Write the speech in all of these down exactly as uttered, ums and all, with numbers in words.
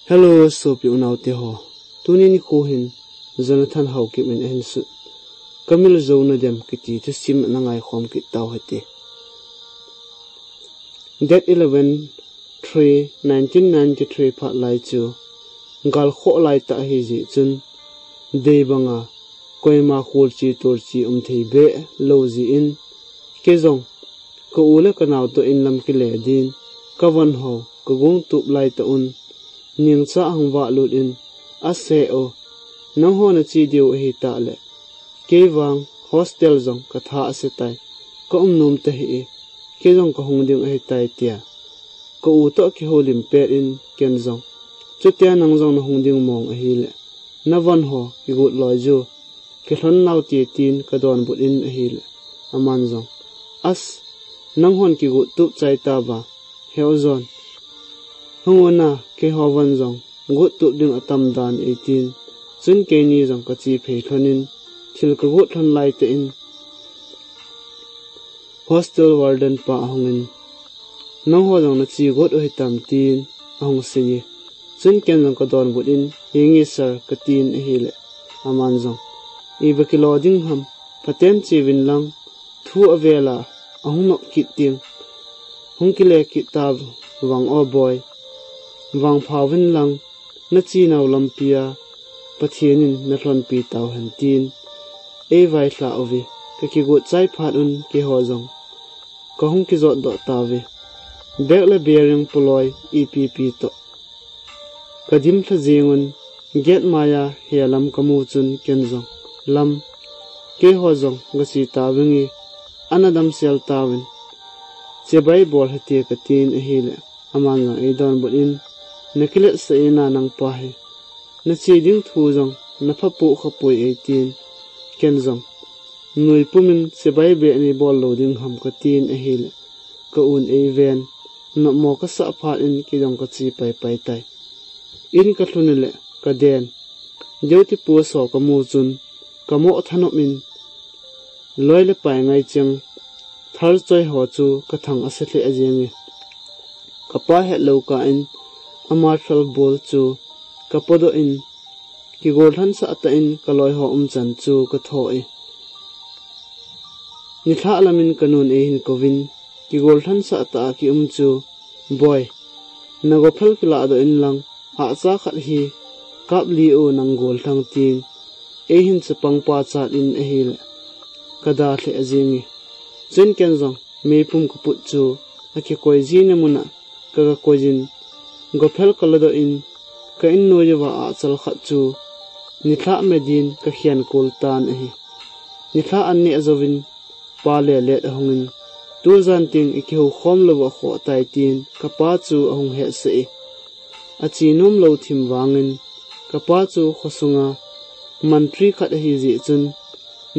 Hello, sopi unaute ho. Tuni nikho hin Jonathan Haokip in ahin sut Kamil Jou Nadem kiti thusim ana ngaikhom kit tau hite. Date eleven three nineteen ninety-three phat lai chu gal khoh lai tah ahi jeh chun, dei banga koima kholchi tolchi um thei be lou jeh in, kei jong ka u le ka nao toh in lam kile din, ka von ho ka gong tup lai tah un, ningcha ahung vah lut in, "Ase o, nangho nache diu ahi tah le, kei vang hostel jong ka tha ase tai, ka um nom tahih e, kei jong ka hung ding ahi tai," tia ka u toh kihoulim pet in, ken jong, "Chutia nang jong na hung ding mong ahile, na von ho kigot loi ju, kilhon nau te," tin ka donbut in ahile, aman jong, "As, nanghon kigot tup chai tauva, heu jon, hung un a, keiho von jong got tup ding atam dan e," tin, chun keini jong ka che phei lhon in, thil ka got lhon lai tah in, hostel warden pa ahung in, "Nangho jong nache got u hitam?" tin ahung sei e. Chun ken jong ka donbut in, "Henge sir," ka tin ahile, aman jong, "Iva kilo ding ham, phaten che uvin lang, thu avel a ahung nop kit ding, hung kile kit ta vang o boi, vangpha uvin lang, nache nau lampi a Pathen in nalhonpi tau hen," tin eivailhah uve. Ka kigot chai phat un keiho jong ka hung kijot doh tauve. Bag le bearing poloi ipi ipi toh ka dim lha jeng un, gate mai a he lam ka mu chun ken jong, "Lam, keiho jong ka che tauvinge, ana damsel tauvin, chibai bol hite," ka tin ahile, aman jong ei donbut in, "Na kiletsah e na nangpa hi, nache ding thu jong na phapoh khapoi," ei tin, ken jong, "Nui pum in chibai beh nei bol lou ding ham?" ka tin ahile, ka un ei ven, nopmo ka sah phat in kei jong ka che paipai tai. In ka lhun le ka den, duty post ho ka mu chun ka moh thanop in, loi le pai ngai cheng thal choi ho chu ka thang ase lheh jeng e. Ka pa hetlou kah in ama thal bol chu ka podoh in, kigol lhansah tah in ka loi ho umchan chu ka thoh e. Nilhah lam in ka nun ei hin kouvin, kigol lhansah tah a ki um chu, "Boi, na gophel kilah doh in lang, ahcha khat hi kap lih o nang gollhang," tin ei hin chapang pachat in ahile, ka da lheh jeng e. Chun ken jong meipum ka put chu akikoi jina mun a ka, ka koi jin, gophel ka ladoh in, ka in noi uva ahchal khat chu nilhah me din ka khen kol tan ahi. Nilhah an neh jouvin pa le let ahung in, "Tujan teng i kihou khom lou u akhoh tai," tin ka pa chu ahung hetsah e. A che nom lou thim vangin, ka pa chu khosunga mantri khat ahi jeh chun,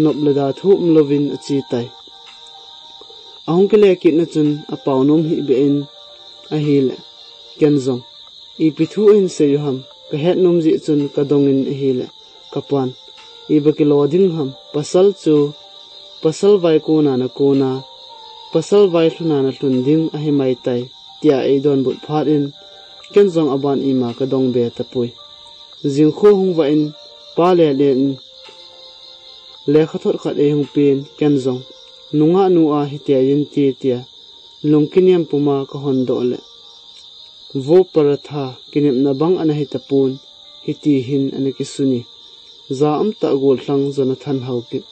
nop le da thu um louvin a che tai. Ahung kile kit na chun a pao nom hih beh in ahile, ken jong, "Ipi thu ahin sei u ham?" ka het nom jeh chun ka dong in ahile, ka pan, "Iva kilo ding ham, pasal chu pasal vai kona na kon a, pasal vai lhuna na lhun ding ahi mai tai," tia ei donbut phat in, ken jong aban ima ka dong be tapoi. Jingkho hung vah in, pa le let in lekhathot khat ei hung pen, ken jong, "Nungah nu a hite in ti," tia lungkinem puma ka hon doh le, "Vo paratha, kinepna bang ana hi tapon, hiti hin ana kisun e. Jaum tah gollhang Jonathan Haokip,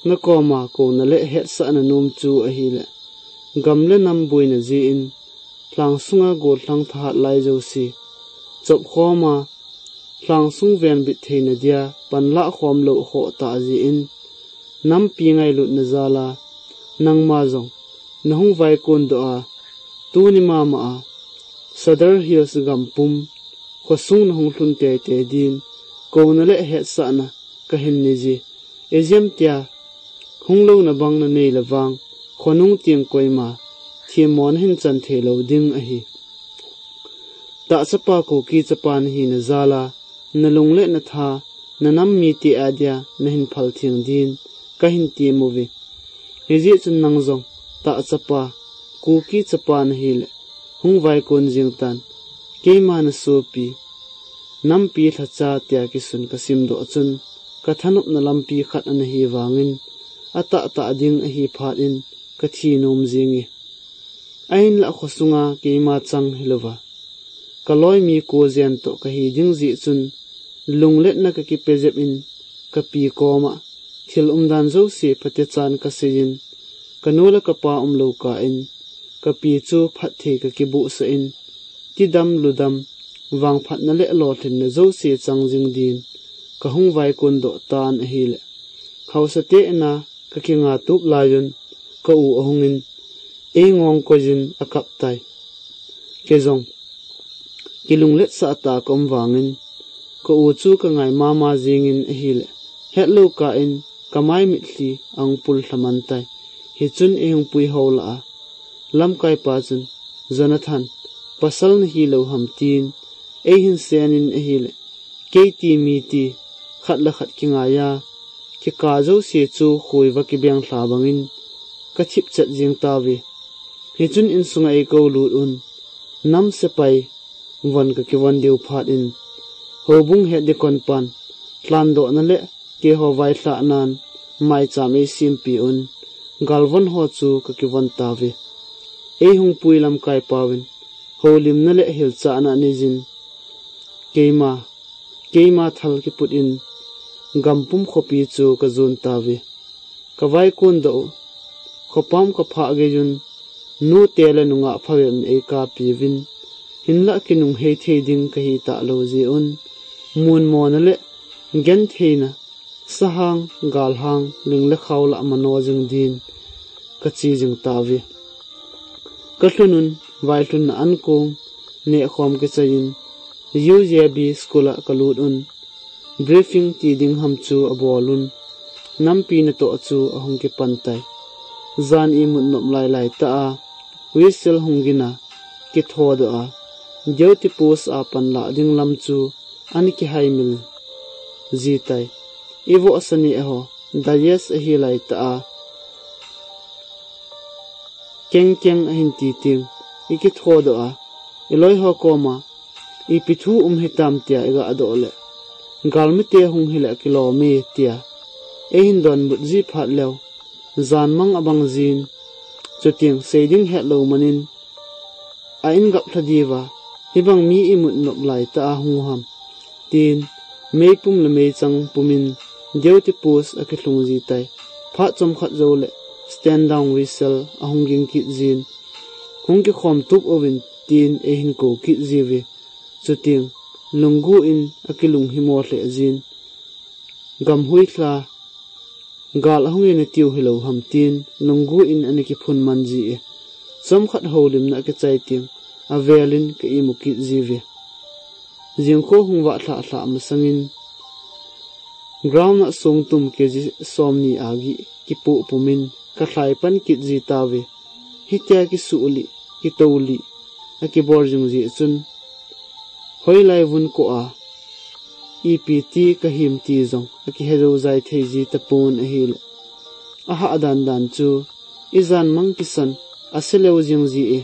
na koma kouna le hetsahna nom chu ahile, gam le nam boina jeh in, lhang sunga gollhang thahat lai jouse chop khom a, lhang sung venbit theina dia panlah khom lou khoh tah jeh in, nampi ngailutna jal a, nangma jong na hung vaikon doh a, tuni mama a Sadar Hills gam pum khosung na hung lhun teitei din, kouna le hetsahna ka hin nei je. Ijemtia hung louna bang na nei le vang, khonung tieng koima themmo na hin chan thei lou ding ahi. Tahchapa Kuki chapa na hina jal a, na lung le na tha, na nam mite a dia na hin phal theng din ka hin tem uve. Hijeh chun nang jong tahchapa Kuki chapa na hile, hung vaikon jeng tan. Keima na sopi, Nampi lhacha tia kisun kasimdoh chun, kathanopna lampi khat ana hi vangin, atahtah ding ahi phat in, kathi nom jing e. Ahinlah khosunga keima chang hilouva, kaloi mi ko jen toh kahi ding jeh chun, lungletna kakipe jep in, kapi koma, thil umdan jouse phatechan kaseiyin, kanu le kapa umlou kah in, kapi chu phatthei kakibohsah in, tidam ludam, vangphatna le lolhinna jouse chang jing din, kahung vaikon doh tan ahile. Haosa te ina kakinga tup laiyun, ka u ahungin, eingong koiyin akap tai. Kei jong, kilungletsah tah kaum vangin, ka u chu kangai mama jingin ahile. Hetlou kah in, kamai mitlhi ahung pul lhaman tai. Hichun eihung pui ho lah a, lamkaipa chun, Jonathan, pasal nahilou ham tin, eihin senin ahile. Kei ti mi ti, khat le khat kingaiya, kikah jouse chu khoiva kibeng lha bangin, kathip chet jing tauve. Hichun insunga eikou lut un, nam sepai, von kakivon diu phat in, houbung head deacon pan, lhandohna le keiho vailhahnan, maicham eisempeh un, galvon ho chu kakivon tauve. Eihung pui lamkaipauvin, houlimna le hilchahna aneiyin, keima, keima thal kiput in, gampum khopi chu kajon tauve. Kavaikon doh u, khopam kaphah geiyun, nute le nungah phabep in eikapiuvin, hinlah kinunghei thei ding kahi talou jeh un, munmona le gentheina, sahang, galhang, ling le khao lah mano jing din, kache jing tauve. Kalhun un, vailhunna ankong, nehkhom kichaiyin, U J B school a kalut un, briefing ti ding ham chu abol un, nampi natoh chu ahung kipan tai. Jan imut nop lailai tah a, whistle hung gin a, kithodoh a, duty post a panlah ding lam chu ana kihaimil ji tai. Ivohsa neh ho, dais ahi lai tah a, kengkeng ahin ti teng, ikithodoh a, iloi ho koma, ipi thu um hitam tia igadoh le, galmite hung hile kilom e tia, eihin donbut ji phat leu, janmang abang jin, chuteng sei ding hetlou manin, a-in gaplha diuva, hibang mi imut nop lai tah a hung u ham, tin, meipum le meichang pumin, duty post akilhung ji tai. Phat chomkhat jou le, stand down whistle ahung ging kit jin, hung kikhom tup uvin, tin eihin kou kit jiuve. Chuteng, lunggu in akilung himo lheh jin, gamhui lha, gal ahung e natiu hilou ham tin, lunggu in ana kiphun man ji e. Chomkhat houlimna akichai teng, avelin ka imu kit jiuve. Jingkho hung vah lhah lhah masangin, ground a songtum K G somni agih kipoh pumin, kalhai pan kit ji tauve. Hitia kisuhlih, kitoulih, akibol jing jeh chun, hoilai vun koh a, ipi ti kahim ti jong akihe jou jai thei ji tapon ahile. Ahah dan dan chu, ijanmang kisan, ase leu jing ji e.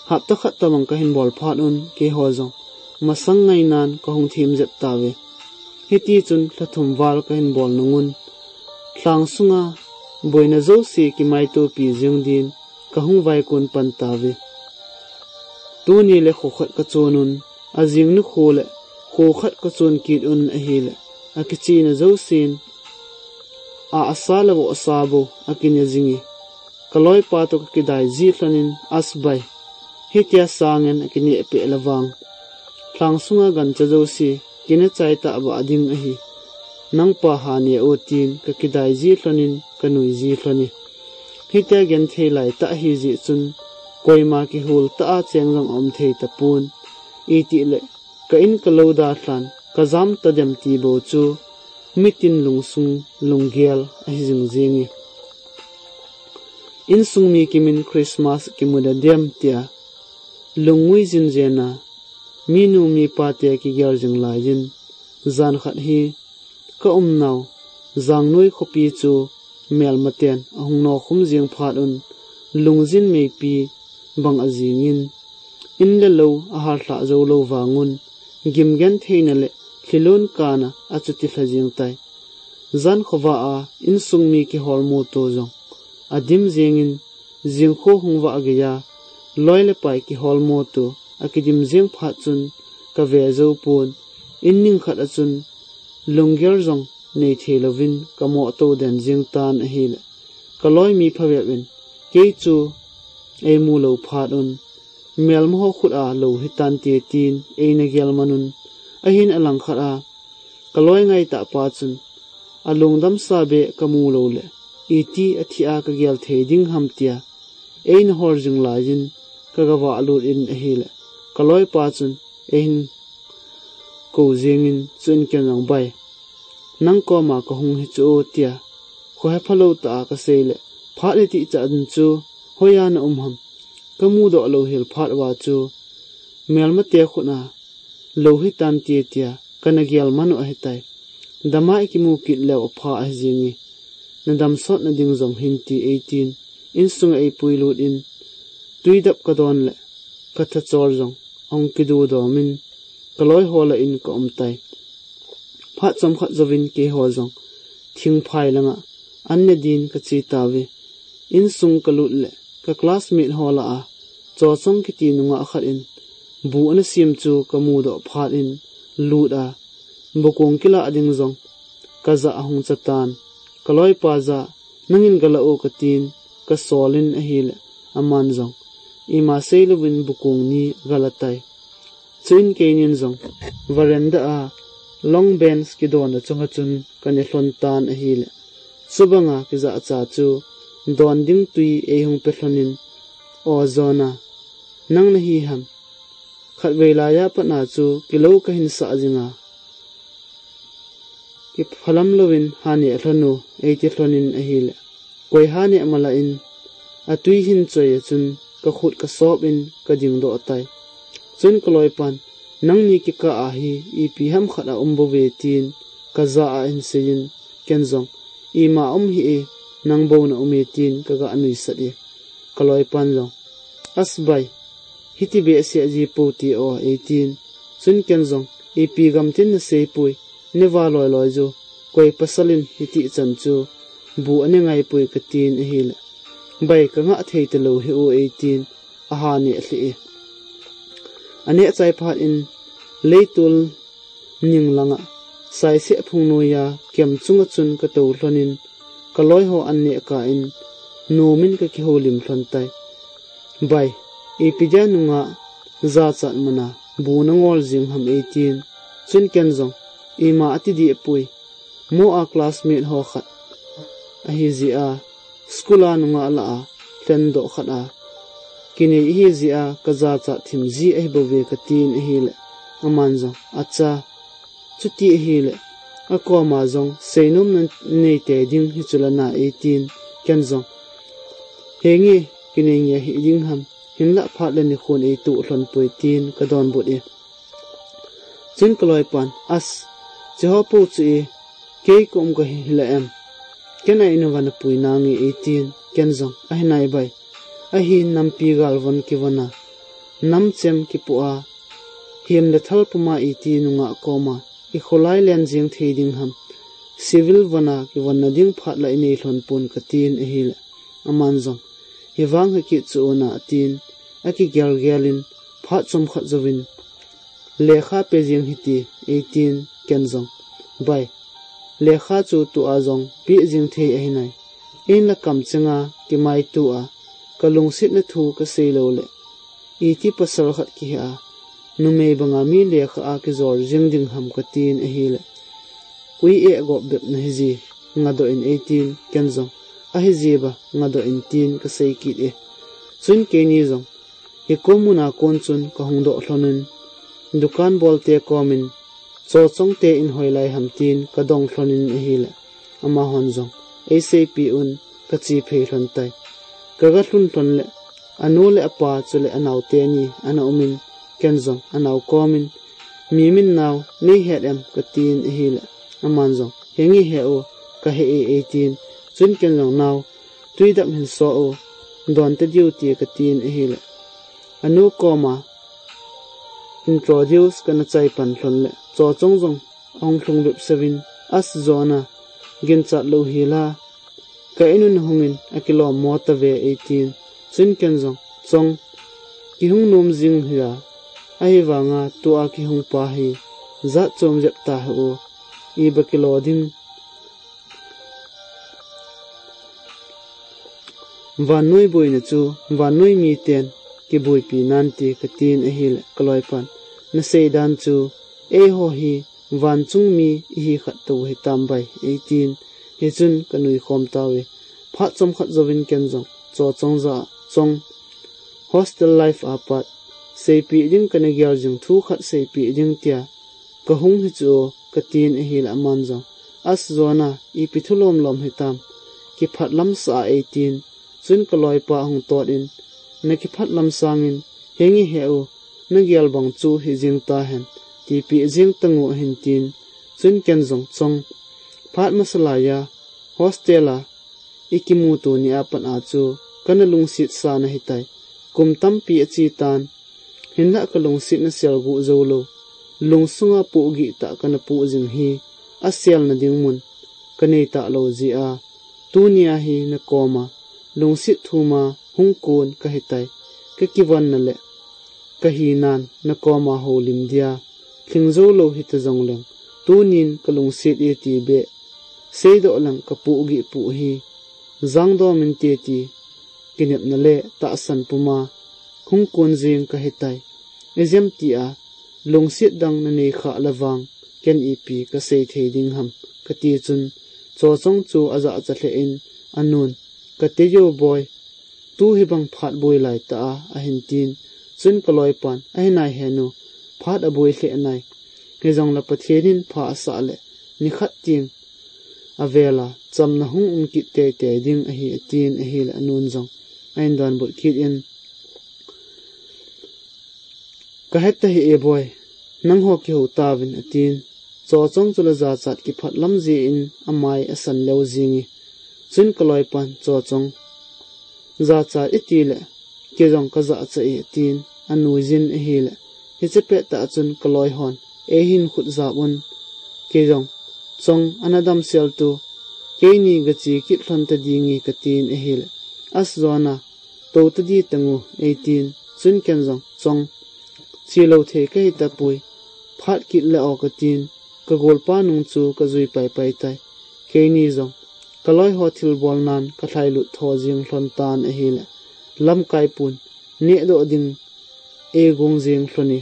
Hapta khat tobang kahin bol phat un, keiho jong, masang ngainan kahung them jep tauve. Hitichun lha thum val kahin bol nungun, lhang sunga boina jouse kimaitopi jing din kahung vaikon pan tauve. Tuni le kho khat kachon un, ajing nikho le kho khat kachon kit un ahile, akichena jousen, ahsa le vohsa bou akine jing e. Kaloipa toh kakidai ji lhonin, Asbai, hitia sangen akineh peh le vang, lhang sunga gancha jouse kineh chai tahbeh ding ahi. Nangpa ha ne o tin kakidai ji lhonin, kanui ji lhon e. Hitia genthei lai tah ahi jeh chun, koima kihol tah a cheng jong aum thei tapon. Itile, ka in kalou dalhan, kajam tadem ti bou chu, mitin lungsung lunggel ahi jing jing e. Insung mi kimin Christmas kimu dadem tia, lungngui jin jena, minu mipa te kigel jing laiyin, jan khat hi, ka umnau, Jangnoi khopi chu melmaten ahung nokhum jing phat un, lungjin meipi bang ajingin, in le lou ahal lhah jou lou vangun, gimgentheina le lhilun kana achuti lha jeng tai. Jan khovah a insung mi kiholmu to jong adim jengin, jingkho hung vah geiya loi le pai kiholmu to akidim jeng phat chun kave jou pon, in ning khat a chun lunggel jong nei thei louvin kamoh to den jeng tan ahile, kaloi mi phabep in kei chu eimu lou phat un, melma ho khut a lou hitante tin eina gel man un, ahin alangkhat a kaloi ngaitah pa chun alungdam sa beh kamu lou le, iti athi a kagel thei ding ham tia eina hol jing laiyin kagavah lut in ahile, kaloi pa chun eihin kou jengin, chuin ken jong, "Bai, nang koma kahung hi chu o," tia khohe phalou tah a kasei le, "Phat iti chan chu hoiya na um ham? Kamudoh lou hel phat uva chu melmate khut a lou hitante tia kana gel man u ahitai. Dama ikimu kit leu apha ahi jenge, nadam sotna ding jong hin," ti eitin, insunga eipui lut in, tui dap kadon le katha chol jong ahung kidu domin, kaloi ho lah in kaum tai. Phat chomkhat jouvin keiho jong thingphai langa an ne din kache tauve. Insung kalut le ka classmate ho lah a Chochong kiti nungah khat in bu ana sem chu kamudoh phat in lut a, bukung kilah ding jong kajah ahung chatan. Kaloipa jah, "Nangin galah u," katin kasol in ahile, aman jong ima seilouvin bukung ni gala tai. Chuin keinin jong veranda a long bench kidon a chunga chun kane lhon tan ahile, chubanga kijahcha chu don ding tui eihung pe lhon in, "O Jona, nang nahi ham? Khatvei laiya patna chu kilou kahin sah jinga, kiphalam louvin ha neh lhon u," eiti lhon in ahile, koi ha neh malah in atui hin choi a chun kakhut kasop in kading doh tai. Chun kaloipan, "Nangni kikah a hi ipi ham khat aum bouve," tin kajah a ahin seiyin, ken jong, "Ima um hih e, nang bou na um e," tin kaga nuisat e. Kaloipan jong, "As bai, hiti behseh ji pou ti o," eitin. Chun ken jong, "Ipi gamtin nasei poi, neva loiloi jo, koi pasal in hiti chan chu bu ane ngai poi," katin ahile, "Bai, kangah thei talou hih u," eitin, aha neh lheh e. Aneh chai phat in leitol ning langa saiseh phung noiya kem chunga chun katou lhon in, kaloi ho an neh kah in nomin kakihoulim lhon tai. "Bai, ipi dia nungah jachat mana bu nangol jing ham?" eitin. Chun ken jong, "Ima ati deh poi, mo a classmate ho khat ahi jeh a, school a nungah lah a lhendoh khat a kinei ahi jeh a kajachat thim ji ahi bouve," katin ahile, aman jong, "Acha, chuti ahile akoma jong seinomna nei tei ding hichu lana," eitin, ken jong, "Henge, kinei nge hih ding ham, hinlah phat le nikhon eitoh lhon poi," tin kadonbut e. Chun kaloipan, "As, cheho pou chu e, kei kaum kahi hile em? Ken a in uva napui nange," eitin, ken jong, "Ahi nai bai, ahin nampi gal von kivon a, nam chem kipoh a, hem le thal puma iti nungah koma ikholai len jeng thei ding ham? Civil von a kivonna ding phat lah inei lhon pon," katin ahile, aman jong, "Hivang hikit chu o na," atin, akigelgel in phat chomkhat jouvin, "Lekha pe jeng hite," eitin, ken jong, "Bai, lekha chu tua jong pe jeng thei ahi nai. Einla kamchenga kimaitua kalungsetna thu kasei lou le, iti pasal khat kihi a, numei banga mi lekha a kijol jeng ding ham?" katin ahile, "Ui eh gop bep nahi ji, ngadoh in," eitin, ken jong, "Ahi ji ba, ngadoh in," tin kasei kit e. Chun keini jong hikom muna kon chun kahung doh lhon un, dukan bolte komin, "Chochong te in hoilai ham?" tin kadong lhon in ahile, amahon jong eiseipi un kache phei lhon tai. Kaga lhun lhon le, anu le apa chule anaote ni ana umin, ken jong anao komin, "Mi min nao nei het em?" katin ahile, aman jong, "Henge he u, kahe e," eitin. Chun ken jong, "Nao, tui dap hin so u, don tadiu te," katin ahile, anu koma introduce kana chai pan lhon le Chochong jong ahung lhung bep seuvin, as Jona, ginchat lou hel a, ka in un hungin akilom mo tave eitin, chun ken jong, Chong, kihung nom jing hia, ahivanga tua kihung pa hi jat chom jep tahih o, iba kilo ding. Vannoi boina chu vannoi miten kiboipi nante katin ahile kaloipan, nasei dan chu eiho hi vanchung mi ihi khat tou hitam bai eitin, hichun kanui khom tauve. Phat chomkhat jouvin ken jong Chochong jah a, Chong, hostel life a pat seipeh ding kana gel jing thu khat seipeh ding tia kahung hi chu o, katin ahile aman jong, as Jona, ipi thu lomlom hitam, kiphat lamsah a eitin, chun kaloipa ahung tot in, nakiphat lam sangin, henge he u, nagel bang chu hijeng tahen, tipeh jeng tangu ahin tin, chun ken jong, Chong, phat masa laiya hostel a ikimuto ni a pat a chu kana lungset sa nahitai. Kum tampi achetan, hinlah kalungsetna selguh joulou, lungsunga pohgih tah kana poh jing hi, aselna ding mun kanei talou jeh a, tunia hi nakoma lungset thuma hung kon kahitai. Kakivonna le kahinan nakoma houlim dia lhing joulou hita jongleng, tunin kalungset e ti beh seidoh leng kapohgih poh hi jangdom inte ti kinepna le tahsan puma hung kon jeng kahitai. Ijemtia lungset dang nanei khah le vang, ken ipi kasei thei ding ham, kati chun, Chochong chu ajahcha lheh in, anun, kati o boi, tu hibang phat boi laitah a ahin tin, chun kaloipan, ahinai henu, phat aboi lheh nai, hijongle Pathen in pha asah le nikhat teng avela chamna hung um kit teitei ding ahi, atin ahile anun jong ahin donbut kit in, kaheta hih e boi, nangho kihou tauvin, atin. Chochong chule jachat kiphat lam jeh in amai asan leu jenge. Chun kaloipan, Chochong, jachat itile kei jong kajahcha e, atin, anuijin ahile, hiche pettah chun kaloihon eihin khut jap un, kei jong, Chong, ana damsel tu, keini gache kit lhon tadinge, katin ahile, as Jona, tou tadi tangu, eitin, chun ken jong, Chong, chelou thei kahitapoi, phat kit le o, katin, kagolpa nung chu kajui paipai tai. Keini jong kaloiho thilbolnan kalhailut tho jeng lhon tan ahile, lamkai pun nehdoh ding eigong jeng lhon e,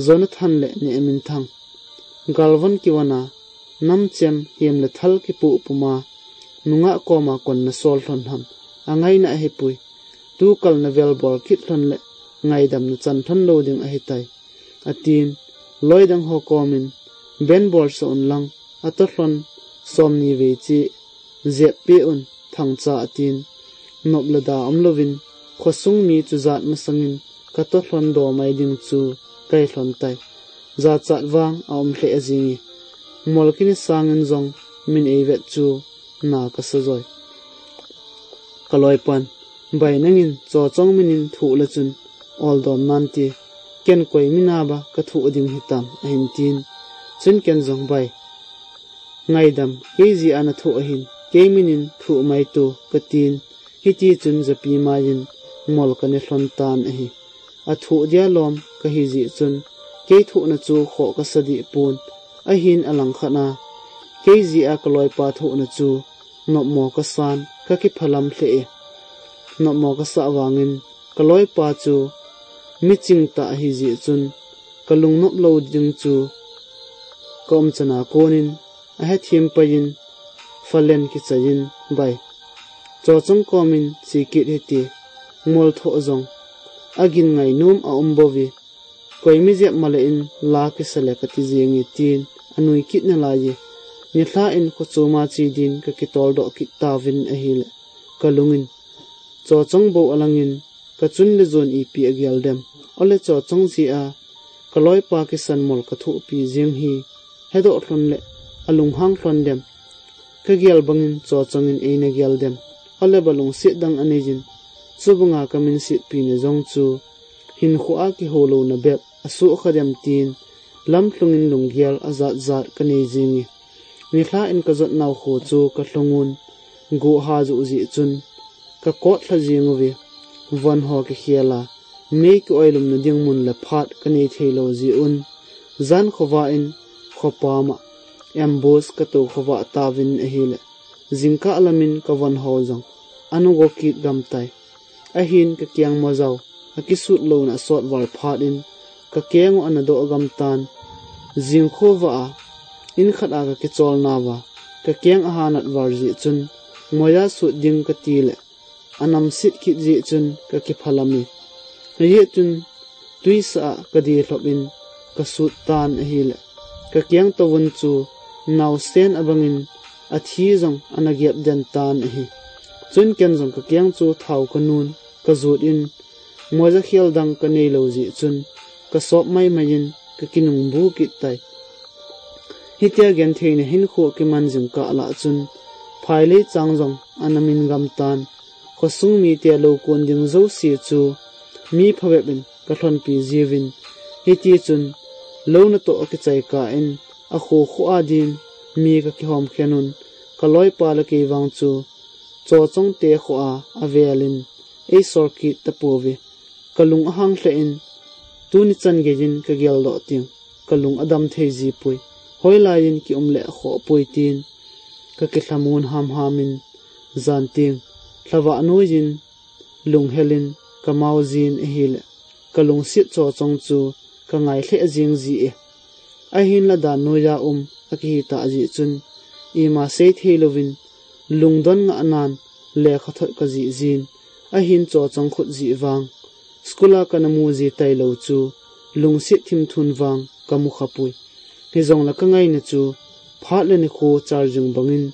Jonathan le Nehminthang. Galvon kivon a, namchem hem le thal kipoh puma, nungah koma kon nasol lhon ham, angaina ahipoi. Tukal navel bol kit lhon le ngaidam nachan lhon lou ding ahitai, atin, loidang ho komin, ben bolsah unlang, atoh lhon somni vei cheh jeppeh un, thangcha, atin, nop le da umlouvin, khosung mi chujat masangin katoh lhon domai ding chu kahi lhon tai. Jachat vang aum lheh jenge. Mol kine sangin jong min eivet chu na kasa joi. Kaloipan, bai, nangin Chochong minin thoh le chun oldom nante, ken koi mina ba kathoh ding hitam, ahin tin. Chun ken jong, bai, ngaidam, kei jeh a nathoh ahin, kei minin thoh mai to, katin, hitichun japi maiyin mol kane lhon tan ahi. Athoh dia lom kahi jeh chun, kei thohna chu khoh kasa deh pon, ahin alangkhat a, kei jeh a kaloipa thohna chu nopmo kasan, kakiphalam lheh e. Nopmo kasah vangin, kaloipa chu miching tah ahi jeh chun, kalungnop lou ding chu kaumchan a konin, ahethem paiyin, phalen kichaiyin, bai, Chochong komin che kit hite, mol thoh jong agin ngainom aum bouve, koi mi jep male in la kisa le kati jenge, tin anui kit nalaiye. Nilhah in khochoma che din kakitoldoh kit tauvin ahile, kalungin, Chochong bou alangin, kachun le jon ipi agel dem? Ole Chochong jeh a kaloipa kisan mol kathohpi jeng hi hedoh lhon le alunghang lhon dem? Kagel bangin Chochong in eina gel dem? Ole ba lungset dang aneiyin, chubanga kaminsetpina jong chu hinkhoa kihoulouna bep asuh kha dem tin, lamlhungin lunggel ajat jat kanei jing e. Nilhah in kajot nau kho chu kalhung un, guh ha joh jeh chun, kakot lha jing uve. Von ho kikhel a, mei kioilum na ding mun le phat kanei thei lou jeh un, jan khovah in, khopam a, ambush katou khovah tauvin ahile, jingkah lamin kavon ho jong ana go kit gam tai. Ahin kakeng mojao, akisut louna asot val phat in, kakeng u ana doh gam tan. Jing khovah a, in khat a kakichol nauva, kakeng aha nat val jeh chun, moja sut ding kati le, anam sit kit jeh chun kakiphalam e. Ajeh chun, tuisa a kadi lhop in kasut tan ahile, kakeng touvun chu naosen abangin athi jong ana gep den tan ahi. Chun ken jong kakeng chu thao kanun kajut in, moja khel dang kanei lou jeh chun kasop maimai in kakinung bu kit tai. Hitia gentheina hinkho kiman jing kah lah chun, phailei chang jong ana min gam tan. Khosung mite lou kon ding jouse chu mi phabep in kalhonpi jiuvin, hiti chun lou natoh akichai kah in, akho kho a din mi kakihom khen un, kaloipa le kei vang chu Chochong te kho a avel in eisol kit tapouve. Kalung ahang lheh in, tuni chan gei in kageldoh teng, kalung adam thei jipoi. Hoilai in kium le khoh poi tin, kakilhamun hamham in, jan teng, lhavah noiyin, lunghel in, kamau jin ahile, kalungset Chochong chu kangai lheh jing ji e. Ahinla dan noiya um akihi tah jeh chun, ima sei thei louvin, lungdon ngah nan, lekha thot kajih jin, ahin Chochong khut jeh vang, school a kana mu ji tailou chu, lungset thimthun vang kamu khapoi. Hijongle kangaina chu, phat le nikho charging bangin,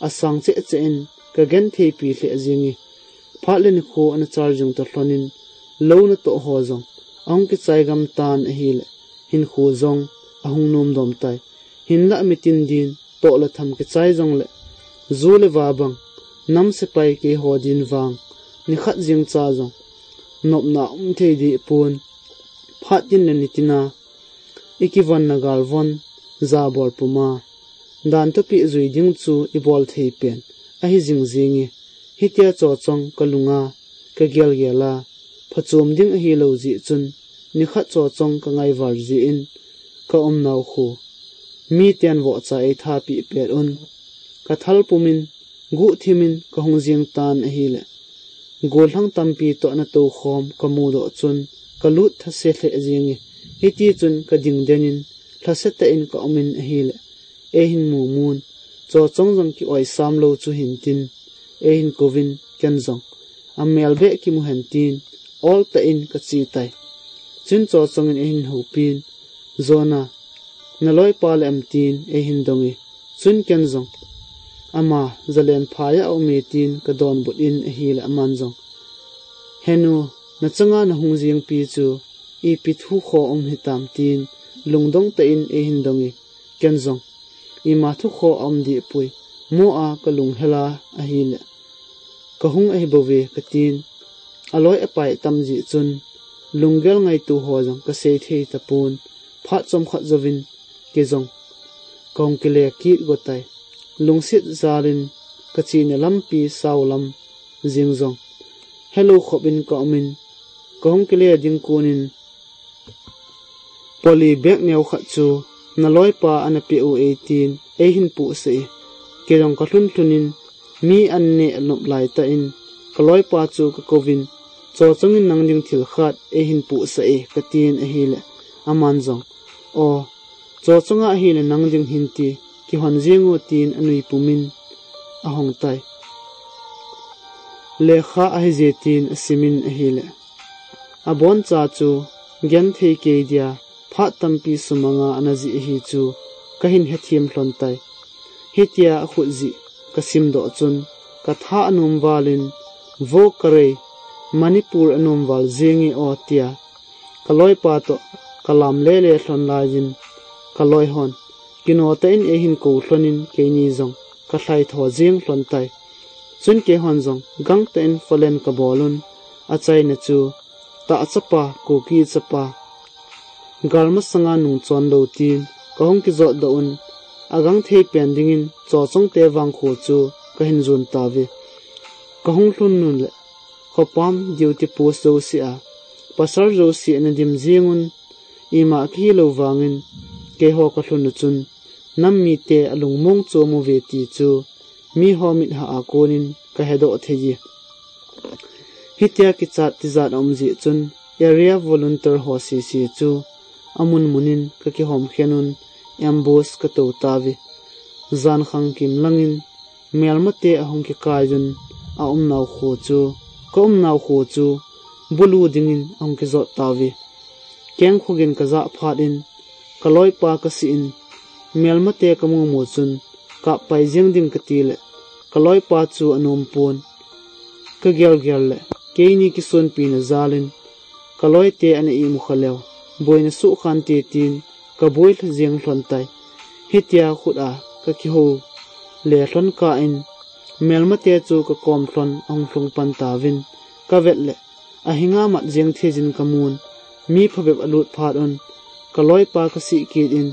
asang cheh cheh in, kagentheipi lheh jing e. Phat le nikho ana charging toh lhon in, lou natoh ho jong ahung kichai gam tan ahile, hinkho jong ahung nom dom tai. Hinlah mitin din toh le tham kichai jongle, ju le va bang, nam sepai keiho din vang, nikhat jeng cha jong nopna um thei deh pon, phat tin le nitin a ikivonna galvon jabol puma, dan thupeh jui ding chu ibol thei pen ahi jing jing e. Hitia Chochong kalunga kagelgel a, phachom ding ahilou jeh chun, nikhat Chochong kangai val jeh in, kaumnau kho miten vohcha eithapeh pet un, kathal pumin, guhthim in kahung jeng tan ahile, gollhang tampi toh ana toukhom kamudoh chun, kalut thase lheh jeng e. Hiti chun kading den in, lhase tah in kaumin ahile, eihin mumun, Chochong jong ki-oi sam lou chu hintin, eihin kouvin, ken jong amel beh kimu hen tin, ol tah in kache tai. Chun Chochong in eihin houpin, Jona, naloipa le am tin eihin dong e. Chun ken jong, ama, Jalenphai a aum e tin kadonbut in ahile aman jong, Henu, nachanga nahung jengpi chu ipi thukho um hitam tin, lungdong tah in eihin dong e. Ken jong, ima thukho aum deh poi, mo a kalunghel a ahile, kahung ahibouve katin, aloi apai tam jeh chun, lunggel ngaito ho jong kasei thei tapon, phat chomkhat jouvin, kei jong kahung kile kit go tai. Lungset jal in kachena lampi sao lam jeng jong helou khop in kaumin, kahung kile ding konin, poly bag neo khat chu naloipa ana peh u eitin eihin pohsah e. Kei jong kalhun lhun in, mi an neh nop lai tah in, kaloipa chu kakouvin, Chochong in nang ding thil khat eihin pohsah e katin ahile, aman jong, O, Chochong a ahile nang ding hin ti, kihon jeng o tin anui pumin ahong tai. Lekha ahije tin asimin ahile, aboncha chu genthei kei dia phat tampi sumanga ana jih ahi chu kahin hethem lhon tai. Hitia akhut jih kasimdoh chun, katha anom val in, Vo karei, Manipur anom val jenge o, tia kaloipa toh kalam lele lhon laiyin, kaloi hon kino tah in eihin kou lhon in, keini jong kalhai tho jeng lhon tai. Chun keihon jong gangtah in folen kabol un, achaina chu Tah chapa, Kuki chapa, Gal masanga nung chon lou tin, ka hung kijot doh un, a gang thei pen dingin, Chawchawngte vangkho chu ka hin jon tauve. Ka hung lhun nun le, khopam duty post jouse a, pasal jouse ana dim jing un, ima kihi lou vangin, keiho ka lhun u chun, nam mite a lungmong chu amu ve ti chu, miho mit ha a konin ka hedoh thei e. Hitia kichat tijat a um jeh chun, area volunteer ho sese chu, amun munin ka kihom khen un, ambush ka to tauve. Jan khang kim langin, melmate ahung kikai un, a umnau kho chu, ka umnau kho chu, bulu dingin ahung kijot tauve. Keng khogin ka jah phat in, ka loipa ka sih in, melmate ka mu mu chun, kap pai jeng ding ka ti le, ka loipa chu anom pon. Ka gel gel le, keini kisonpina jalin, ka loite ana imu kha leu, boina suh khan te tin, ka boi lha jeng lhon tai. Hitia khut a ka kiho le lhon kah in, melmate chu ka kom lhon ahung lhung pan tauvin, ka vet le, ahinga mat jeng thei jin ka mun, mi phabep a lut phat un, ka loipa ka sih kit in,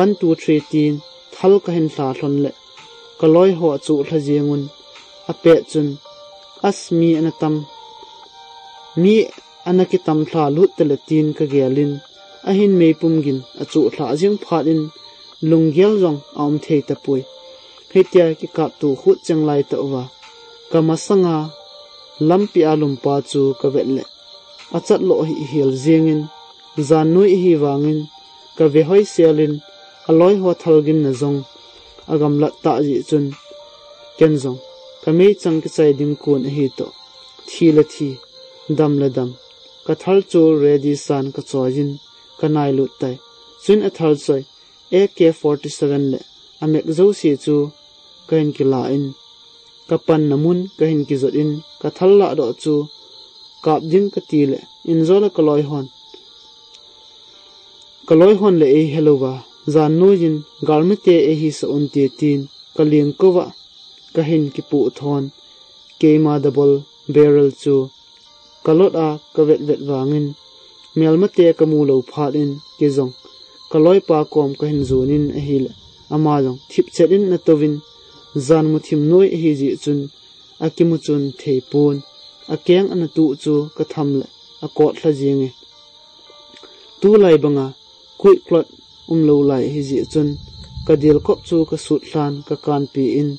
one, two, three tin, thal ka hin lha lhon le, ka loi ho a chuh lha jeng un, a pet chun, as mi ana tam, mi ana kitam lha lut tale tin ka gel in, ahin meipum gin a chuh lha jeng phat in, lunggel jong a um thei tapoi. Hitia kikap tu khut cheng lai tauva, ka masanga lampi a lumpa chu ka vet le, a chat lo hi hel jeng in, jan noi hi vangin, ka ve hoi sel in, a loi ho thal ginna jong, a gamlat ta jeh chun, ken jong, ka meichang kichai ding kun ahi toh, thi le thi, dam le dam, ka thal chu ready san ka choi in, ka nai lut tai. Chun a thal choi, A K forty-seven le, a mek jouse chu, ka hin kila in, ka panna mun ka hin kijot in, ka thal lah doh chu, kap ding ka ti le, in jo le ka loi hon. Ka loi hon le ei he louva, jan noi in, galmite ei hisah un te tin, ka ling kova, ka hin kipuh thon, keima double barrel chu, ka lot a ka vet vet vangin, melmate ka mu lou phat in, kei jong, ka loipa kom ka hin jon in ahile, ama jong, thip chet in ana touvin, jan mu thim noi ahi jeh chun, a kimu chun thei pon, a keng ana tuh chu ka tham le, a kot lha jeng e. Tulai banga, kuih klot um lou lai ahi jeh chun, ka dil kop chu ka sut lhan ka kanpi in,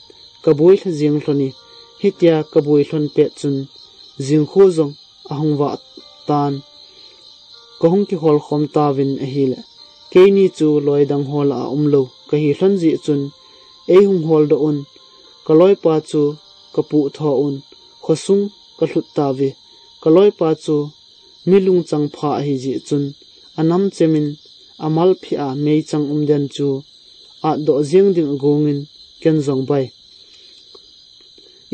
ka boi lha jeng lhon e, hitia ka boi lhon pet chun, jingkho jong ahung vah tan, ka hung kihol khom tauvin ahile, keini chu loi dang ho lah a um lou, ka hi lhon jeh chun, ei hung hol doh un, ka loipa chu ka puh tho un, khosung ka lhut tauve, ka loipa chu mi lungchang pha ahi jeh chun, a nam chem in, a mal phi a meichang um den chu, at doh jeng ding a gong in, ken jong bai.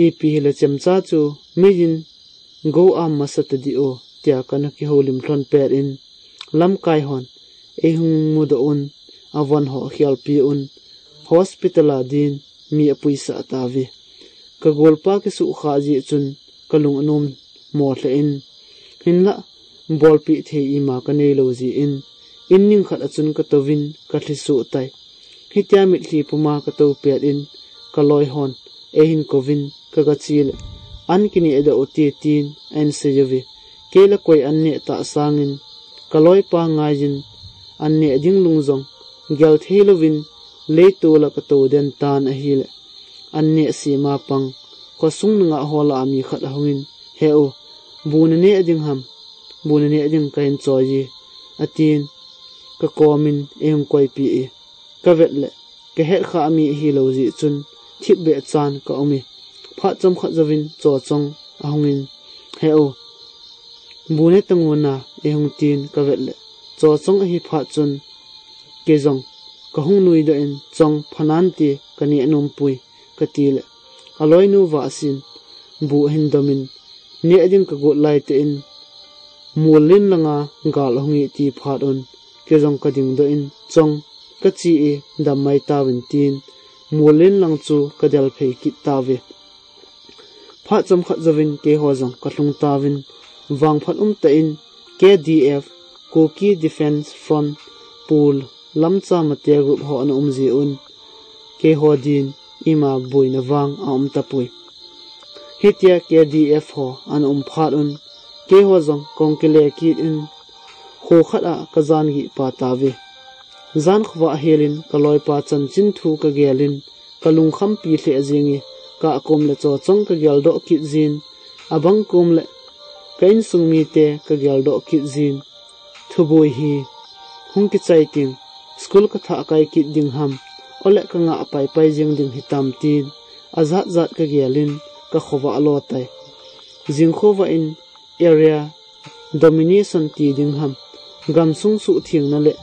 Ipi hile chemcha chu, mei in, go am masa ta di o, tia ka na kihoulim lhon pet in, lamkai hon, ei hung mu doh un, a von ho a khialpi un, hospital a din, mi a puisah tauve. Ka golpa kisuh kha jeh chun, ka lung anom mo lheh in, hinlah, bolpeh thei ima ka nei lou jeh in, in ning khat a chun ka touvin ka thli suh tai. Hitia mitlhi puma ka tou pet in, ka loi hon, ei hin kouvin, ka ga che le, an kineh doh u te tin, a hin sei uve. Kei le koi an neh tah sangin, ka loipa ngai in, an neh ding lung jong, gel thei louvin, leitol a ka tou den tan ahile, an neh sema pang, khosung nungah ho lah a mi khat ahung in, he u, bu na neh ding ham, bu na neh ding ka hin choi e, atin, ka kom in, ei hung koipi e, ka vet le, ka het kha a mi ahi lou jeh chun, thip beh chan ka um e, phat chomkhat jouvin, Chawchawng ahung in, he u, bu ne tang u na, ei hung tin, ka vet le, Chawchawng ahi phat chun, kei jong, ka hung nui doh in, Chawng, phanan ti, ka neh nom poi, ka ti le, a loinu Vahsin, bu ahin dom in, neh ding ka got lai tah in, mol len langa gal ahung e ti phat un, kei jong ka ding doh in, Chawng, ka che e, dam mai tauvin tin, mol len lang chu ka del phei kit tauve. Phat chomkhat jouvin keiho jong ka lhung tauvin, vangphat um tah in K D F Kuki Defence Front pul lamcha mate group ho ana um jeh un, keiho din ima boina vang aum tapoi. Hitia K D F ho ana um phat un, keiho jong kahung kile kit in, kho khat a kajan gih pa tauve. Jan khovah helin kaloipa chanchin thu kagelin, kalungkhampi lheh jenge, kah kom le Chochong kageldoh kit jin, abang kom le ka insung mite kageldoh kit jin. Thuboi hi hung kichai ting, school kathah kai kit ding ham, ole kangah paipai jeng ding hitam tin, ajat jat kagelin, kakhovah lo tai. Jingkhovah in area domination ti ding ham, gamsung suhthengna le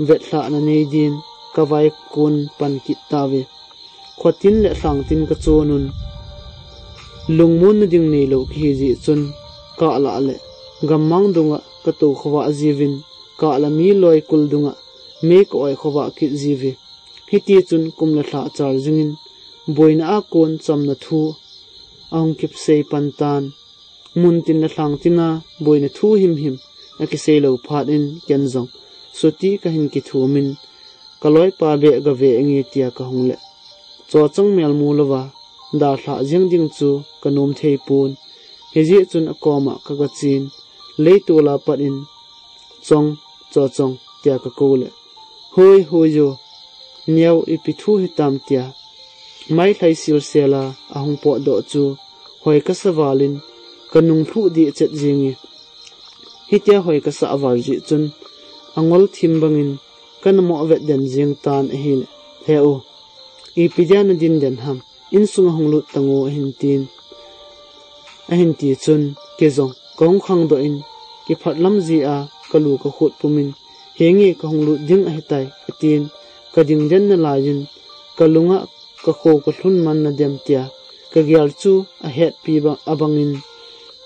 vetlhahna nei din kavaikon pan kit tauve. Khotin le lhangtin kachon un, lungmonna ding neilou kahi jeh chun, kah lah le gammang dunga katou khovah jiuvin, kah le mi loi kul dunga mei ka-oi khovah kit jiuve. Hitichun kum le lha chal jingin, boina a kon chamna thu ahung kisei pan tan. Muntin le lhangtin a boina thu himhim akisei lou phat in, ken jong chuti kahin kithumin, kaloipa beh gave inge tia kahung le, Chochong mel mu louva dalhah jeng ding chu kanom thei pon. Hijeh chun akoma kagachen, leitol a pat in, Chong, Chochong tia kakou le, hoi, hoi jo, neo, ipi thu hitam tia mailhai silsel a ahung potdoh chu hoi kasa valin kanung lhuh deh chet jenge. Hitia hoi kasah val jeh chun angol thim bangin kana moh vet den jeng tan ahile, he u, ipi dia nadin den ham, insunga hung lut tan o, ahin tin. Ahin ti chun, kei jong kahung khangdoh in, kiphat lam jeh a kalu kakhut pumin, henge kahung lut ding ahitai, atin, kading den nalaiyin, kalunga kakho kalhun man nadem tia kagel chu ahetpi ba-, abangin,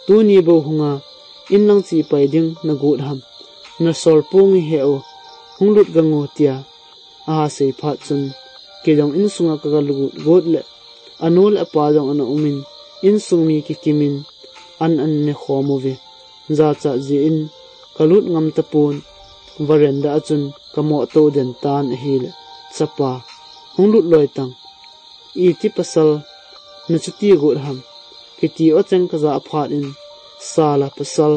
tuni bou hunga inlang che pai ding nagot ham, nasol ponge, he u, hung lut gang o tia ahasei phat chun, kei jong insunga kaga lut got le, anu le apa jong ana umin, insung mi kikimin an ana ne khom uve. Jachat jeh in kalut ngam tapon, veranda a chun kamoh to den tan ahile, chapa, hung lut loi tang, iti pasal nachuti got ham, kiti o cheng kajah phat in, sa la pasal,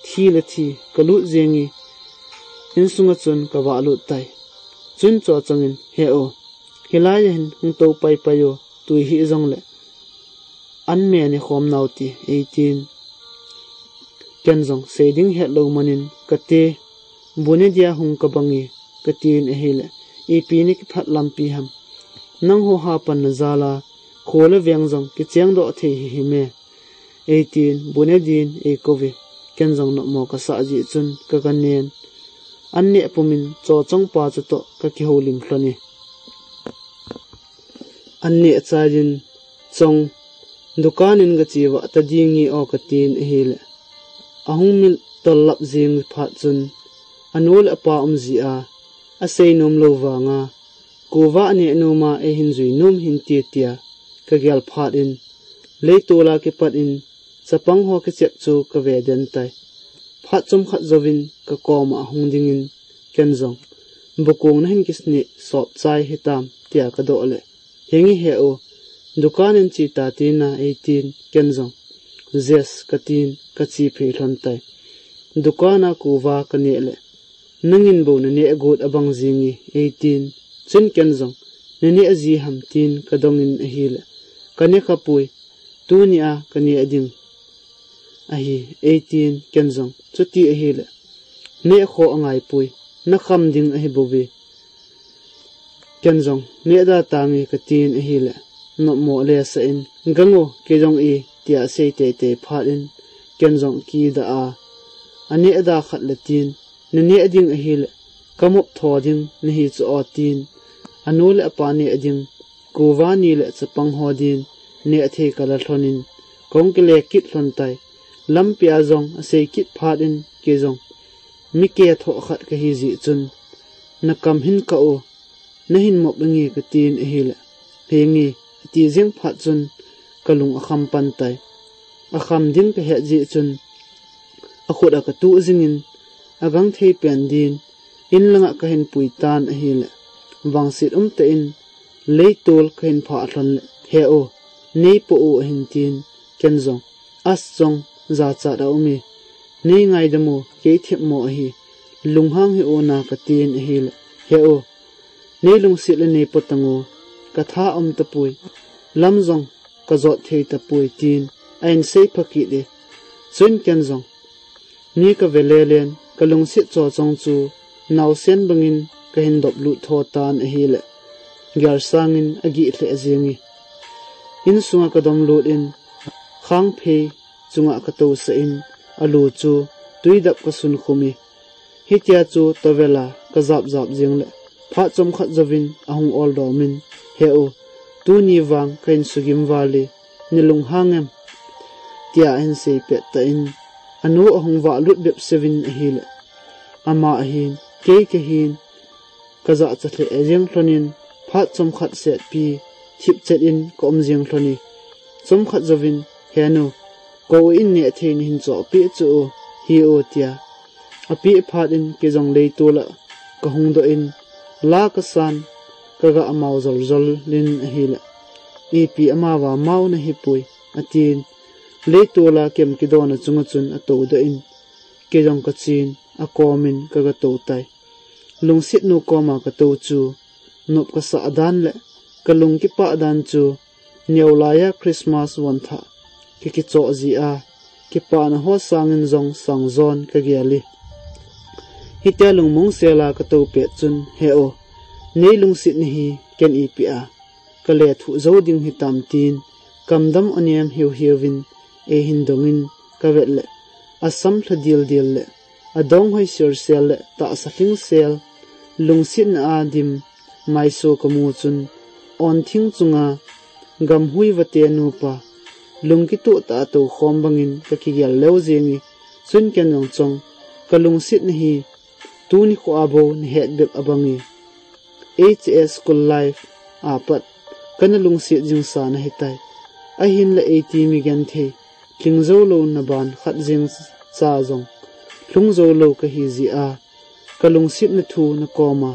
thi la thi, kalut jenge, insunga chun kavah lut tai. Chun Chochong in, he u, hilai a hin hung tou paipai o, tui hih jongle an me ne khom nau ti, eitin. Ken jong sei ding hetlou manin, kate, bu ne dia hung kabange, katin ahile, ipi nakiphat lampi ham, nangho hapanna jal a kho le veng jong kichengdoh thei hihim e, eitin, bu ne din eikouve. Ken jong nopmo kasah jeh chun kaga nen, an neh pumin Chochong pa chutoh kakihoulim lhon e. An neh chaiyin, Chong, dukan in gache vah ta dinge o, katin ahile, ahung mit tol lap jeng phat chun, anu le apa um jeh a asei nom lou vanga, kuva aneh nom a eihin jui nom hinte tia kagel phat in, leitol a kipat in chapang ho kichep chu kave den tai. Phat chomkhat jouvin kakoma ahung dingin, ken jong, bu kong nahin kisneh sop chai hitam, tia kadoh le, henge, he u, dukan in che ta tina, eitin, ken jong, yes, katin, kache phei lhon tai. Dukan a kuva kaneh le, nangin bou naneh got abang jenge, eitin, chun ken jong, naneh ji ham, tin kadongin ahile, kane khapoi, tunia kaneh ding ahi, eitin, ken jong, chuti ahile, neh kho angaipoi, nakham ding ahi bouve. Ken jong, neh da tange, katin ahile, nopmo alesah in, gang o, kei jong e, tia asei teitei phat in, ken jong kidah a, aneh da khat le tin, naneh ding ahile, kamop tho ding nahi chu o, tin, anu le apa neh ding, kuva ni le chapang ho din neh thei kala lhonin, kahung kile kit lhon tai. Lampia jong asei kit phat in, kei jong, mi kethoh khat kahi jeh chun, nakam hin kah o, nahin mop inge, katin ahile, henge, ati jeng phat chun kalung akham pan tai. Akham ding kahet jeh chun, akhut a katuh jingin, agang thei pen din, in langa kahin pui tan ahile, vangset umtah in, leitol kahin phah lhon le, he u, neipoh u ahin tin, ken jong, as jong, jachat a um e, neingaidam u, kei themmo ahi, lunghang hih un katin ahile, he u, neilungset le neipo tan u, katha um tapoi, lam jong kajot thei tapoi tin, ahin seipha kit e, chun ken jong, ni kave lelen, kalungset chochong chu, naosen bangin kahin dop lut tho tan ahile, gel sangin agih lheh jeng e. Insunga kadom lut in, khangphei chunga katousah in, alu chu, tui dap kasun khum e. Hitia chu towel a kajap jap jeng le, phat chomkhat jouvin ahung ol dom in, he u, tuni vang kahin sugim val e, nalunghang em? Tia ahin sei pet tah in, anu ahung vah lut bep seuvin ahile, ama ahin, kei kahin, kajachat lheh jeng lhon in, phat chomkhat setpi, thipchet in kaum jeng lhon e. Chomkhat jouvin, he nu, kou in neh thei nahin chohpeh chu u, hi u tia. Apeh phat in kei jong leitol a kahung doh in, la kasan, kaga mao jol jol in ahile, ipi ama vamao nahipoi, atin, leitol a kem kidon a chunga chun atou doh in, kei jong kachen, akom in kaga tou tai. Lungset nu koma katou chu, nop kasah dan le, kalung kipah dan chu, neo laiya Christmas von thah, ki kichoh jeh a, kipana ho sangin jong sang jon kagel e. Hitia lungmong sel a katou pet chun, he u, neilungset nahi ken ipi a, kale thuh jou ding hitam tin, kamdam anem hiu hiuvin, eihin dongin, kavet le, asam lha dil dil le, adong hoi sel sel le, tahsa lhing sel, lungsetna a dim, maiso kamu chun, on thing chunga, gamhui vate nupa, lung kituh tah a tou khom bangin kakigel leu jeng e, chun ken jong chong, kalungset nahi, tuni kho a bou nahet bep abang e. H S school life a pat, kana lungset jingsa nahitai. Ahinla eiti mi genthei, lhing jou lou na ban khat jeng cha jong, lhung jou lou kahi jeh a, kalungsetna thu nakoma,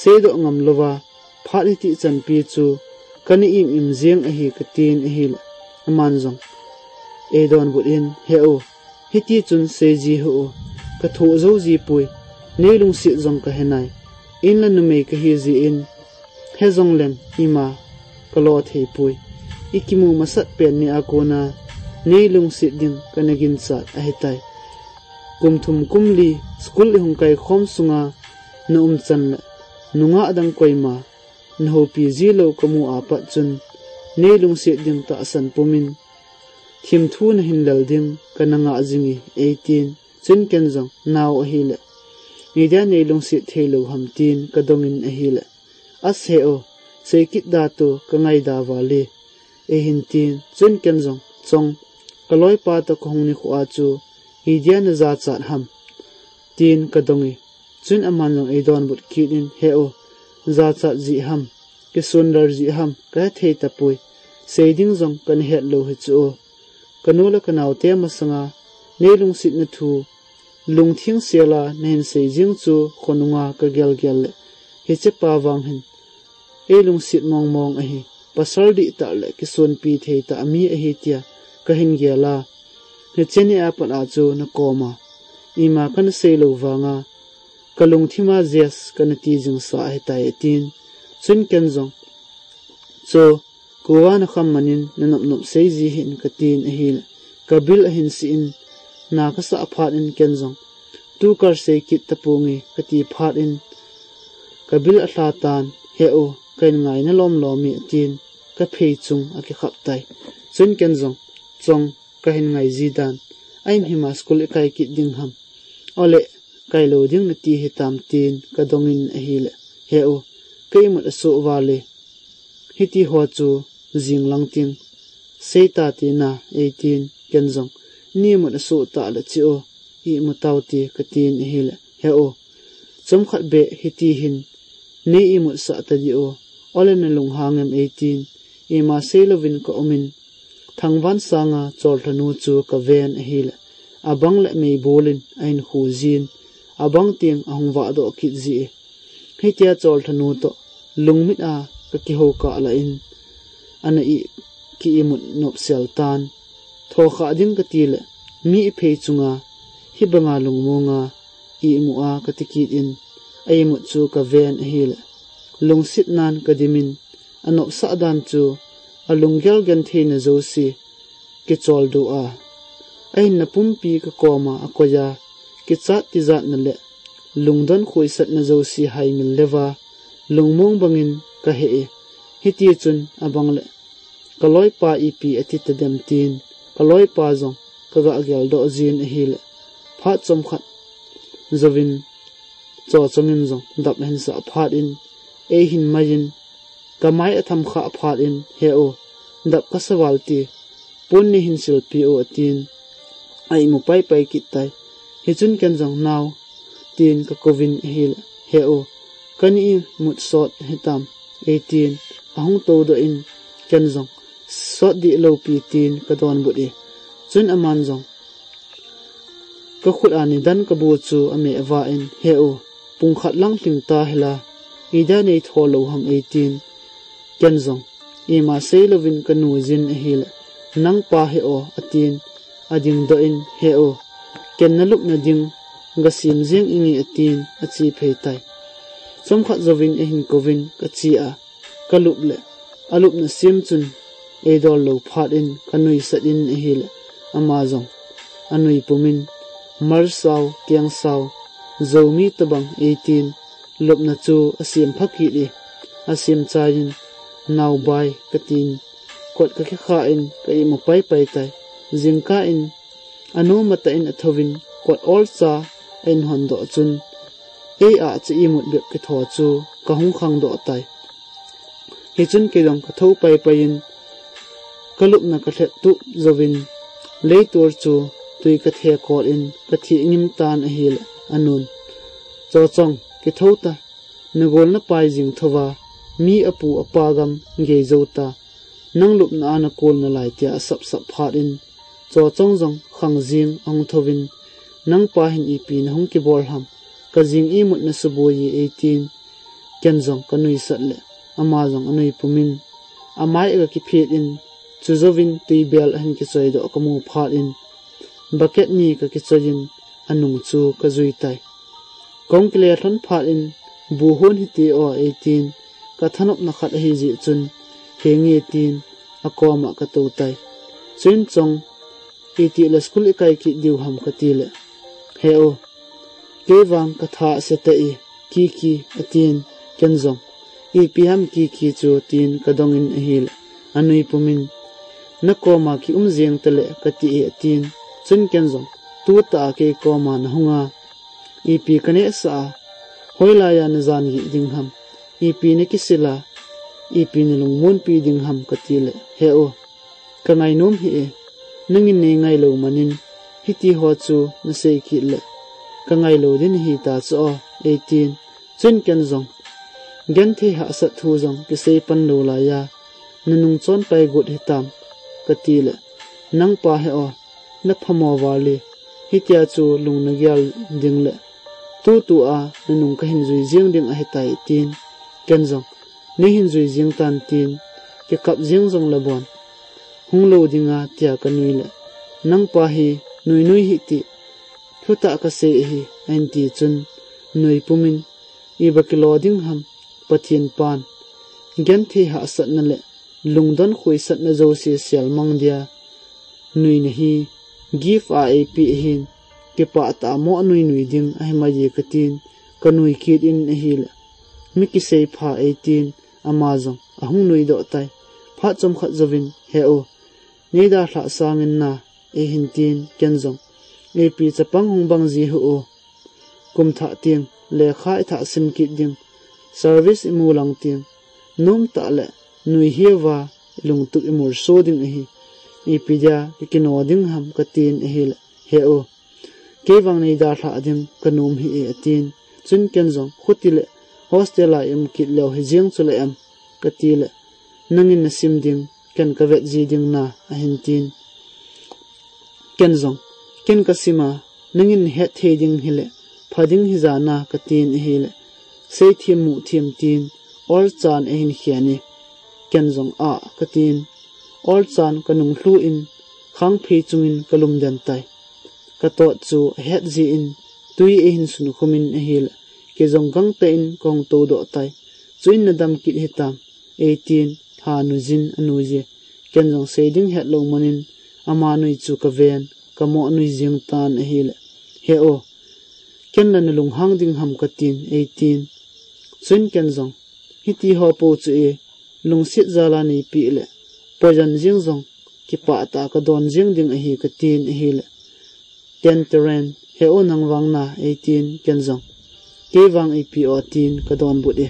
seidoh ngam louva, phat hiti chanpi chu, kana im im jeng ahi katin ahile, aman jong, eidonbut in, he u, hiti chun seiji hih u, kathoh jou jipoi, neilungset jong kahe nai, inla numei kahi jeh in, he jongleng ima kalo theipoi, ikimu masat pen ni a kona, neilungset ding kana ginchat ahitai. Kum thum kum li, school ihung kaikhom sunga, na umchan le, nungah dang koima, nahoupi ji lou kamu a pat chun, neilungset ding tahsan pumin, thimthu nahin lel ding kana ngah jing e, eitin, chun ken jong, nao ahile, idia neilungset theilou ham tin kadongin ahile, as he u, seikit da tu kangaida val e, eihin tin, chun ken jong, chong, kaloipa toh kahung nikho a chu, idia najachat ham, tin kadong e, chun aman jong eidonbut kit in, he u, jachat jeh ham, kisun lel jeh ham, kahethei tapoi, sei ding jong kana het lou hi chu u, kanu le kanaote masanga, neilungsetna thu, lungtheng sel a nahin sei jing chu khonunga kagel gel le, hichepa vang hin, eilungset mong mong ahi, pasal dihtah le kisonpi thei tah mi ahi tia kahin gel a, hiche ni a pat a chu nakoma, ima kana sei lou vanga, kalungthima yes kana ti jingsa ahitai atin, chun ken jong, cho, kou a nakham manin nanop nop seiji hih in katin ahile, kabil ahin sih in, na kasah phat in ken jong, tukal seikit taponge kati phat in, kabil alha tan, he u, kahin ngaina lom lom e atin, kaphei chung akikhap tai. Chun ken jong, chong, kahin ngai ji dan, a-im hima school ikai kit ding ham, ole, kailou ding nati hitam tin kadongin ahile, he u, ka imut asoh val e, hiti ho chu jing lang tin, seita tina, eitin, ken jong, neimut asoh tah le che u, imu tau ti katin ahile, he u, chomkhat beh hiti hin, nei imutsah tadih u, ole nalunghang em eitin, ima seilouvin kaumin, thangvah sanga chollhanu chu kaven ahile, abang le meibol in ahin khu jin, abang teng ahung vahdoh kit ji e. Hitia Cholthanu toh lungmit a kakihou kah lah in, ana i ki imut nopsel tan. Thokha ding kati le, mi iphei chunga hibanga lungmonga imu a kati kit in, a imut chu kaven ahile, lungset nan kadimin, anopsah dan chu alunggel gentheina jouse kicholdo a, ahinna pumpi kakoma akoiya, kichat tijatna le lungdon khoisatna jouse haimil leuva, lungmong bangin kahe e. Hitichun abang le, kaloipa ipi ati tadem tin, kaloipa jong kaga geldoh jin ahile, phat chomkhat jouvin Chochong in jong dap ahin sah phat in, eihin mai in, kamai atham khah phat in, "He u, dap kasa val ti, pon neihin silpi u," atin, a imu paipai kit tai. Hichun ken jong, "Nao," tin kakouvin ahile, "He u, kani imut sot hitam," eitin, ahung toudoh in, ken jong, "Sot dih loupi," tin kadonbut e. Chun aman jong kakhut a nidan kabu chu ameh vah in, "He u, pungkhat lang lhing ta hila, idia neitho lou ham?" eitin, ken jong, ima seilouvin kanu jin ahile, "Nangpa he o," atin, adingdoh in, "He u, ken nalupna ding gasem jeng inge," atin, ache phei tai. Chomkhat jouvin eihin kouvin kache a, kalup le, alupna sem chun eidol lou phat in kanuisat in ahile, ama jong anui pumin, marsao, kengsao, Zomi tobang eitin, lupna chu asem pha kit e, asem chai in, "Nao bye," katin, kot kakikha in ka imu paipai tai. Jingkah in, anom matah in athouvin, kot olcha ahin hondoh chun, ei a chu imut bep kitho chu kahung khangdoh tai. Hichun kei jong kathou paipai in, kalupna kalhet tup jouvin, leitur chu tui kathe kol in katheh ngim tan ahile, anun, "Chochong, kithou ta, nagol napai jing thouva, mi apu apa gam gei jou ta, nang lupna a nakol nalai," tia asapsap phat in, Chochong jong khang jing ahung thouvin, "Nangpa hin ipi nahung kibol ham, kajing imut nasuboi e," eitin, ken jong kanuisat le, ama jong anui pumin, amai aga kiphet in, chujouvin tuibel ahin kichoidoh kamu phat in, bucket ni kakichoi in, anung chu kajui tai. Kahung kile lhon phat in, "Bu hon hite o," eitin, kathanopna khat ahijeh chun, "Henge," tin, akoma katou tai. Chuin, "Chong, itih le school ikai kit diu ham?" kati le, "He u, kei vang katha ase tai, Kiki," atin, ken jong, "Ipi ham Kiki chu?" tin kadong in ahile, anui pumin, "Nakoma kium jeng tale kati e," atin, chun ken jong, "Tutah a kei koma nahung a, ipi kanehsah a, hoilai a najan gih ding ham, ipi nakisil a, ipi nalungmonpi ding ham?" kati le, "He u, kangainom hih e, nangin neingailou man in, hiti ho chu nasei kit le, kangailou ding hita chu o," eitin, chun ken jong, "Genthei hahsat thu jong kisei pan lou laiya, nanung chonpai got hitam?" kati le, "Nangpa he o, naphamo val e, hitia chu lung nagel ding le, tutua nanung kahin jui jeng ding ahitai," tin, ken jong, "Neihin jui jeng tan," tin, "Kikap jeng jong le bon, hung lou dinga," tia kanui le, "Nangpa hi nuinui hih tih, thutah kasei ahi," ahin ti chun, nui pumin, "Iba kilo ding ham, Pathen pan, genthei hahsatna le lungdon khoisatna jouse selmang dia nui nahi, gift a eipeh ahin, kipah tah a mo nuinui ding ahi mai e," katin, kanui kit in ahile, "Mi kisei pha," eitin, ama jong ahung nuidoh tai. Phat chomkhat jouvin, "He u, neidalhah sangin na," eihin tin, ken jong, "Ipi chapang hung bang ji hih u, kum thah teng lekha ithah sim kit ding, service imu lang teng, nomtah le nui hiuva ilungtup imurso ding ahi, ipi dia kikino ding ham?" katin ahile, "He u, kei vang neidalhah ding kanom hih e," atin, chun ken jong, "Khuti le hostel a ium kit leu hijeng chule em?" kati le, "Nangin nasim ding, ken kavet ji ding na," ahin tin, ken jong, "Ken kasim a, nangin nahet thei ding hile, pha ding hi jana, ka tin ahile, sei thim mu thim tin, or chan eihin khen e, ken jong a, ka tin, or chan ka nung lhu in, khang phei chungin ka lum den tai. Ka tot chu a het ji in, tui eihin sun khum in ahile, kei jong gangtah in ka hung to doh tai. Chuin na dam kit hitam, eitin, ha nu jin a nu ji. Ken jong sei ding het lo manin, ama nui chu ka ven, ka mo nui jing tan ahile. He o, ken la na lunghang ding ham ka tin, eitin. Chuin ken jong, hiti ho po chu e, lungsit jala nei pi le, poijan jing jong, kipah tah ka don jing ding ahi ka tin ahile. Ken Teren, he o nang vang na, eitin, ken jong. Kei vang eipi o tin ka don but e.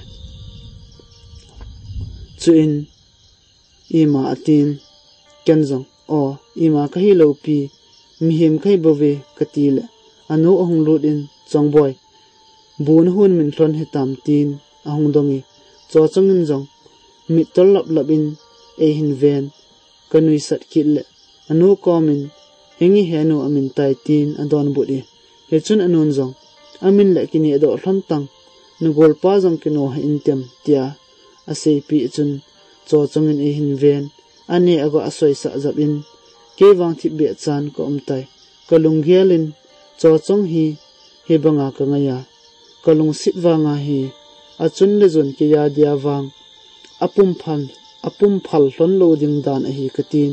Chuin, ima atin, ken jong, o, ima ka hi lo pi, mihem ka hi bou ve, ka ti le, anu ahung lut in, Chongboi, bu na hun min lhon hitam tin, ahung dong e, Chochong in jong, mit tol lap lap in, eihin ven, ka nuisat kit le, anu komin, henge he nu amin tai tin, adon but e. Hichun anun jong, amin le kine doh lhon tang, na golpa jong kino ha in tem, tia, asei pi chun, Chochong in eihin ven, ane aga asoi sah jap in, kei vang thip beh chan ka um tai. Ka lunggel in, Chochong hi, hi banga ka ngai a. Ka lungsit vanga hi, achun le jun kei a dia vang, apum phal, apum phal lhon lo ding dan ahi ka tin,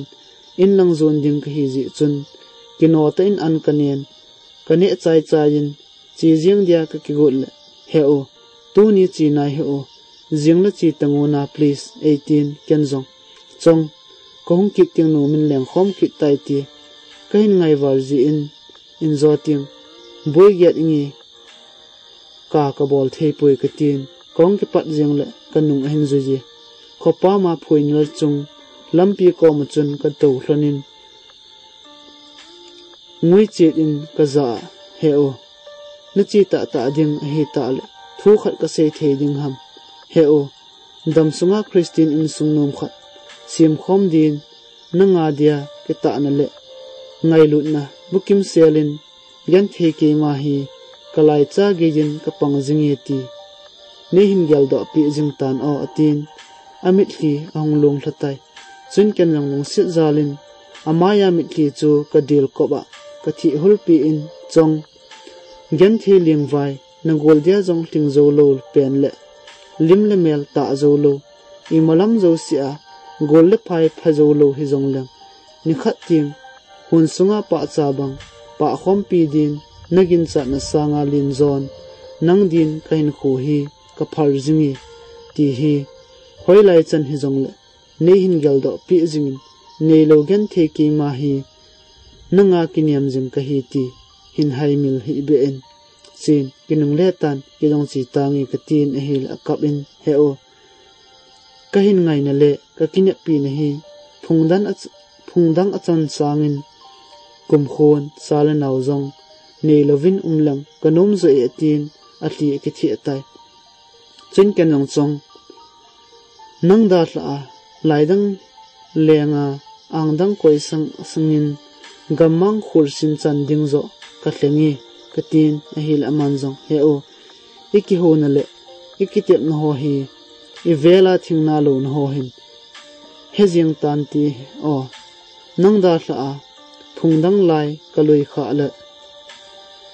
in lang jun ding ka hi ji chun, kino tah in an ka nen, ka neh chai chai in, chi jing dia ka kigot le, he o, tuni chi nai he o, jing le chi tang o na please, eitin, ken jong. Chong, ka hung kit ting nu min leng khom kit tai ti, ka hin ngai val ji in, in jo ting, boi giat inge, ka ka bol thei poi ka tin, ka hung kipat jing le, ka nung ahin jui ji. Khopa ma phuinual chung, lampi koma chun ka to lhon in, ngui chet in ka ja a, he o. Na chi tah tah ding ahi tah le, thu khat ka sei thei ding ham. He o, dam sunga Christian insung nom khat, sim khom din, na nga dia kitahna le, ngailutna, bukim sel in, genthei keima hi, ka laicha gei din ka pang jing e ti. Nei hin geldoh pi jing tan o atin, a mitlhi ahung long lha tai. Chun ken jong lungsit jal in, amai a mitlhi chu ka dil kop a, ka thih hulpi in, Chong, genthei lingvai, na gol dia jong hling jou lo pen le, lim le mel tah jou lo, imalam jouse a, gol le phai pha jou lo hi jong leng, nikhat ting, hun sunga pahcha bang, pah khompi din, na ginchatna sanga lin jon, nang din ka hinkho hi, ka phal jing e, ti hi, hoilai chan hi jong le, nei hin geldoh pi jing in, neilo genthei keima hi, nanga kiniam jing ka hi ti, hin haimil hih beh in, chin, kinung le tan, kei jong chi tange ka tin ahile a kap in, he o. Ka hin ngaina le, ka kineppi na hi, phungdang a ch-, phungdang a chan sangin, kumkhon, sa le nao jong, neilouvin um leng, ka nom jo e tin, a thli a kitheh tai. Chun ken jong Chong, nang dalha a, laidang lenga, angdang koi sang, sangin, gammang khulsin chan ding jo, ka lheng e, ka tin, ahile aman jong, he o, i kihona le, i kitepna ho hi, i vela thingna lona ho hin, he jing tan ti, o, nang dalha a, phungdang lai, ka lui kha le,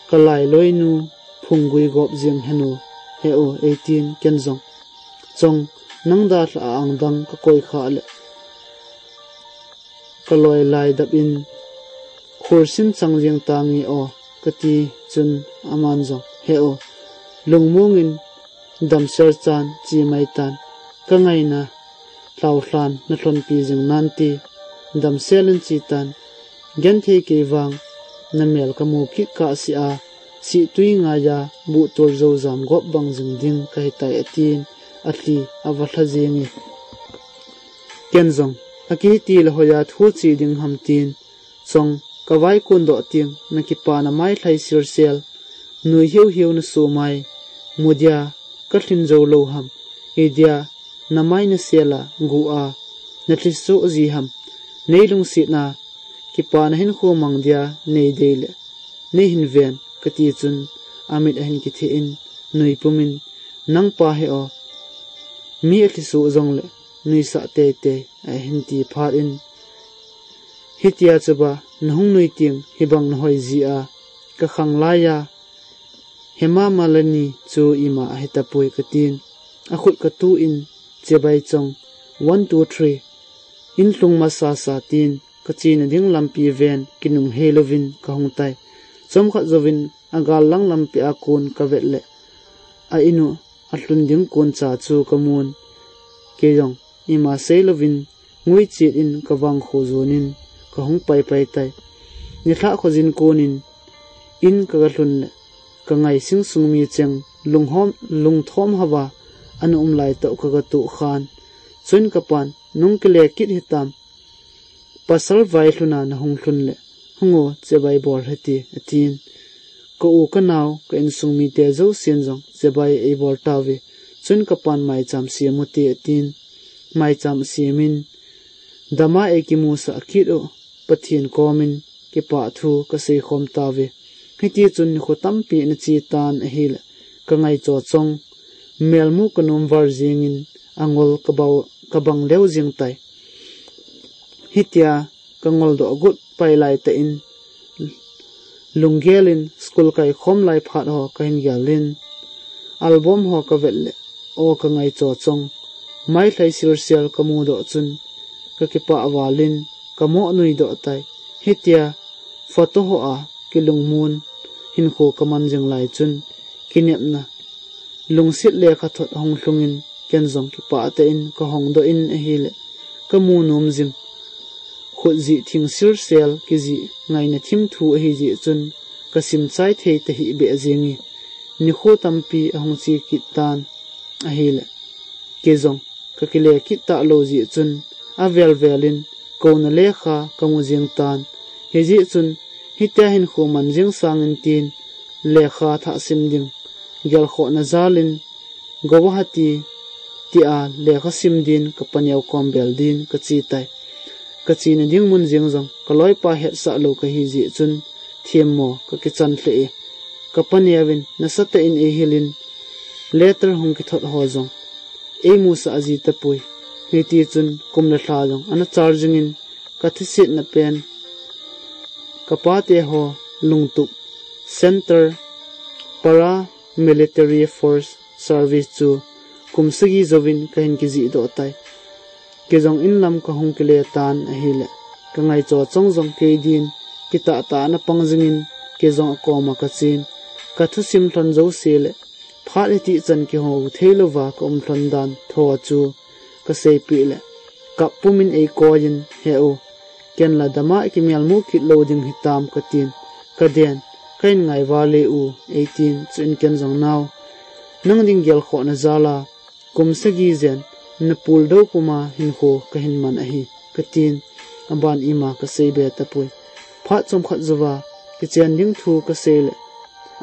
ka lailoinu, phunggui gop jing hen u, he u, eitin ken jong. Chong, nang dalha a angdang ka koi kha le, ka loi lai dap in, khulsin chang jing tange o, ka ti chun aman jong, he u, lungmong in, damsel chan chi mai tan, ka ngaina, lhaulhan na lhonpi jing nan ti, damsel in chi tan, genthei kei vang, na mel ka mu kit kah si a, sihtui ngai a, buhtul jou jam gop bang jing ding ka hi tai atin, a thli a va lha jing e. Ken jong, a kiti le hoiya thu chi ding ham tin, Chong, ka vai kun doh ting, na kipana mai lhai sir sel, nui hiu hiu na su mai, mu dia, ka thlin jou lo ham, hi dia, na mai na sel a, gu a, na thli su ji ham, nei lungsit na, kipana hin khu mang dia, nei dei le, nei hin ven, ka ti chun, amit ahin kithe in, nui pumin, nangpa hi o, mi athisuh jongle, nuisah teitei, ahin ti phat in, hitia chuba, nahung nui ting, hibang nahoi jia, kakhang laiya, Hema Malini chu ima ahitapoi katin, akhut katu in, Chibai chong, one, two, three, in lhung masasa tin, kachena ding lampi ven, kinunghei louvin kahung tai. Chomkhat jouvin, agal lang lampi a kon kavet le, a in u, alhun ding kon cha chu kamun. Kei jong, ima sei louvin, ngui chet in kavang kho jonin, kahung paipai tai. Nilhah khojin konin, in kaga lhun le, kangai sing sung mi cheng, lunghom, lungthom hava, ana um lai toh kaga tuh khan. Chun kapan, nung kile kit hitam, pasal vai lhuna nahung lhun le, hung o, Chibai bol hiti, atin. Ka u kanao, ka insung mite jousen jong, Chibai eibol tauve, chun kapan maicham sem ute, atin. Maicham asemin, dama eikimusah kit u, Pathen komin, kipah thu kasei khom tauve. Hiti chun nikho tampi ana che tan ahile, kangai chochong, melmu kanom val jengin, angol kabau, kabang leu jeng tai. Hitia, kangol doh got pai lai tah in, lunggel in school kai khom lai phat ho kahin gel in, album ho kavet le, o kangai chochong, mailhai silsel kamu doh chun, kakipah val in, kamo nui doh tai. Hitia, photo ho a, kilungmon, hinkho kaman jing lai chun, kinepna, lungset lekhathot ahung lhungin, ken jong kipah tah in kahong doh in ahile, kamu nom jing. Khut jih thing silsel kijih ngaina thim thu ahi jeh chun, kasim chai thei tahih beh jenge. Nikho tampi ahung che kit tan ahile, kei jong kakile kit talou jeh chun, avel vel in kouna lekha kamu jeng tan. Hijeh chun, hitia hinkho man jing sangin tin, lekha thah sim ding, gelkhohna jal in, Guwahati tia lekha sim din kapaneo kom bel din kache tai. Kachena ding mun jeng jong kaloipa hetsah lou kahi jeh chun themmo kakichan lheh e. Kapaneo vin nasatah in eihil in letter hung kithot ho jong eimusah ji tapoi. Hiti chun kum le lha jong ana char jingin kathusetna pen kapate ho lungtup Centre Para Military Force Service chu kum sagi jouvin kahin kijih doh tai. Kei jong inlam kahung kile tan ahile, kangaicho chong jong kei din kitah tah a ana pang jingin, kei jong akoma kachen, kathusim lhon jouse le phat hitih chan kihou theilouva kaum lhon dan tho chu kaseipeh le, kap pumin eikoi in, He u, ken la dama kimelmu kit lou ding hitam, katin, kaden, ka in ngai vale u, eitin, chuin ken jong, Nao, nang ding gelkhohna jal a kum sagi jen napul dou puma hinkho kahin man ahi, katin, aban ima kaseibe tapoi. Phat chomkhat jouva kichen ding thu kasei le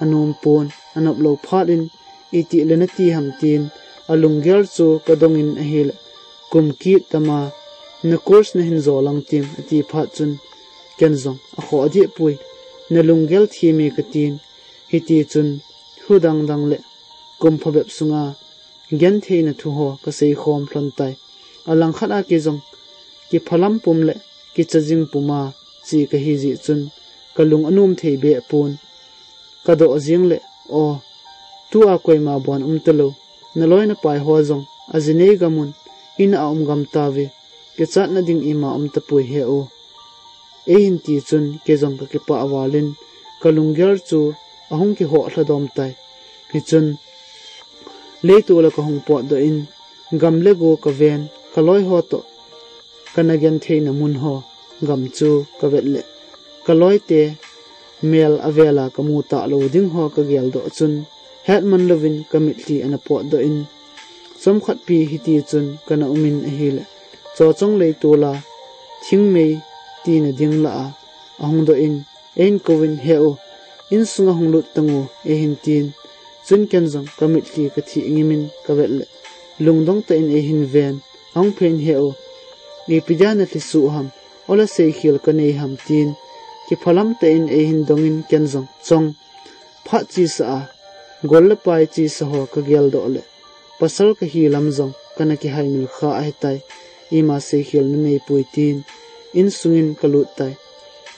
anom pon, anop lou phat in, Itih le nati ham, tin, alunggel chu kadongin ahile, Kum kit tama na course nahin jo lang ting, ati phat chun, ken jong akhoh adeh poi, nalunggel thim e, katin, hiti chun thu dang dang le kum phabep sunga gentheina thu ho kasei khom lhon tai. Alangkhat a kei jong kiphalam pum le kicha jing puma che kahi jeh chun kalung anom thei beh pon. Kadoh jeng le, Aw, tua koima bon um talou, naloi napai ho jong ajinei gam un, in a um gam tauve, kichatna ding ima um tapoi, He u. Eihin ti chun kei jong kakipah val in kalunggel chu ahung kihoh lhadom tai. Hichun leitol a kahung potdoh in, gam le go kaven, kaloi ho toh kana gentheina mun ho gam chu kavet le, kaloite mel avel a kamu talou ding ho kageldoh chun, hetman louvin kamitlhi ana potdoh in, chomkhat pi hiti chun kana um in ahile, Chochong leitol a thingmei tina ding lah a ahung doh in, eihin kouvin, He u, insunga hung lut tang u, eihin tin. Chun ken jong kamitlhi kathih ngimin kavet le, lungdong tah in eihin ven, ahung phen, He u, ipi dia nalhi suh ham, ola seikhel kanei ham, tin, kiphalam tah in eihin dongin ken jong, Chong, Phat chesa a, gol le pai chesa ho kagel doh le, pasal kahi lam jong kana kihaimil kha ahitai, ima seikhel na neipoi tin, insungin kalut tai.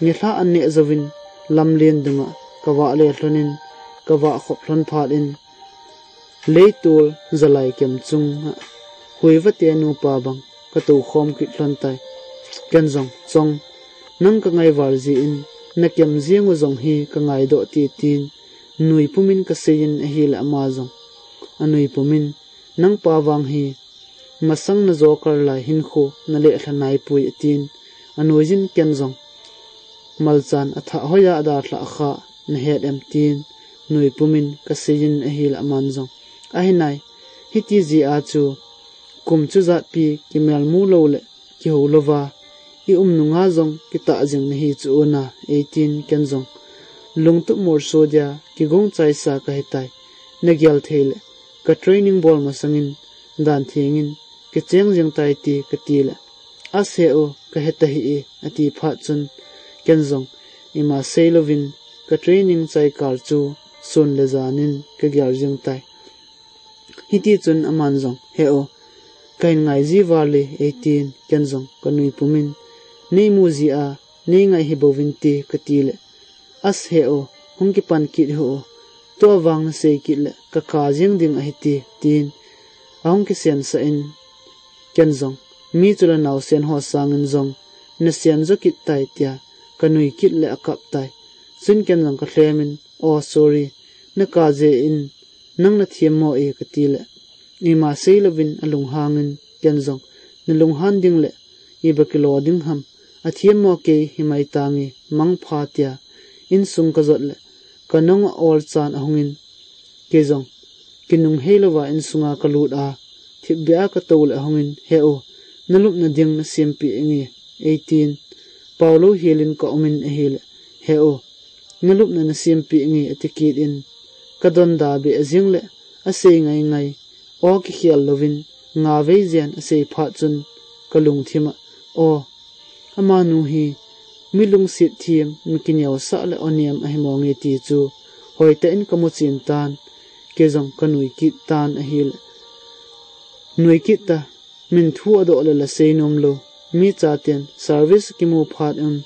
Nilhah an neh jouvin lamlen dunga kavah le lhonin, kavah khop lhon phat in, leitol jalai kem chunga huivate nupa bang katou khom kit lhon tai. Ken jong, Chong, nang kangai val jeh in, nakem jeng u jong hi kangai doh te tin, nui pumin kaseiyin ahile ama jong, anui pumin, nang pa vang hi, masang na jokal lai hinkho naleh lha naipoi atin, anoiyin ken jong, malchan athah hoiya adalhah kha nahet em tin, nui pumin kaseiyin ahile aman jong, ahi nai, hiti jeh a chu, kum chu jatpi kimel mu lou le, kihou louva, i um nunga jong kitah jing nahi chu una, eitin ken jong, lungtup morso dia kigong chaisa kahitai, nagel thei le, ka training bol masangin, dan thengin, kicheng jing tai ti kati le, as he u, kahe tahih e, ati phat chun, ken jong, ima seilouvin, ka training chaikal chu, sun le janin, kagel jing tai. Hiti chun aman jong, he u, kahin ngai ji val e, eitin, ken jong, kanui pumin, neimu jeh a, neingai hi bouvin te, kati le, as he u, hung kipan kit hih u, tua vang nasei kit le, kaka jeng ding ahi te, tin, ahung kisensah in, ken jong, mi chu le naosen ho sangin jong, nasen jo kit tai tia, kanui kit le akap tai. Chun ken jong kalhemin, oh sorry, naka jeh in, nang nathem mo e kati le, ima seilouvin alunghangin, ken jong, nalunghan ding le, iba kilo ding ham, athem mo kei himai tange, mangpha tia, insung kajot le, kanung a ol chan ahungin, kei jong, kinung heilouva insunga kalut a, thipbeh a katou le ahungin, he u, nalupna ding nasempeh inge, eitin, paolou helin kaumin ahile, he u, nalupna nasempeh inge ati kit in, kadonda beh jeng le, asei ngai ngai, aw kikhel louvin, nga vei jen asei phat chun, kalungthim a, aw, amanu hi, mi lungset them, mi kineosah le aw nem ahi monge ti chu, hoitah in kamu chen tan, kei jong kanui kit tan ahile, nui kit ta, min thu adoh le la sei nom lou, mi chaten service kimu phat un,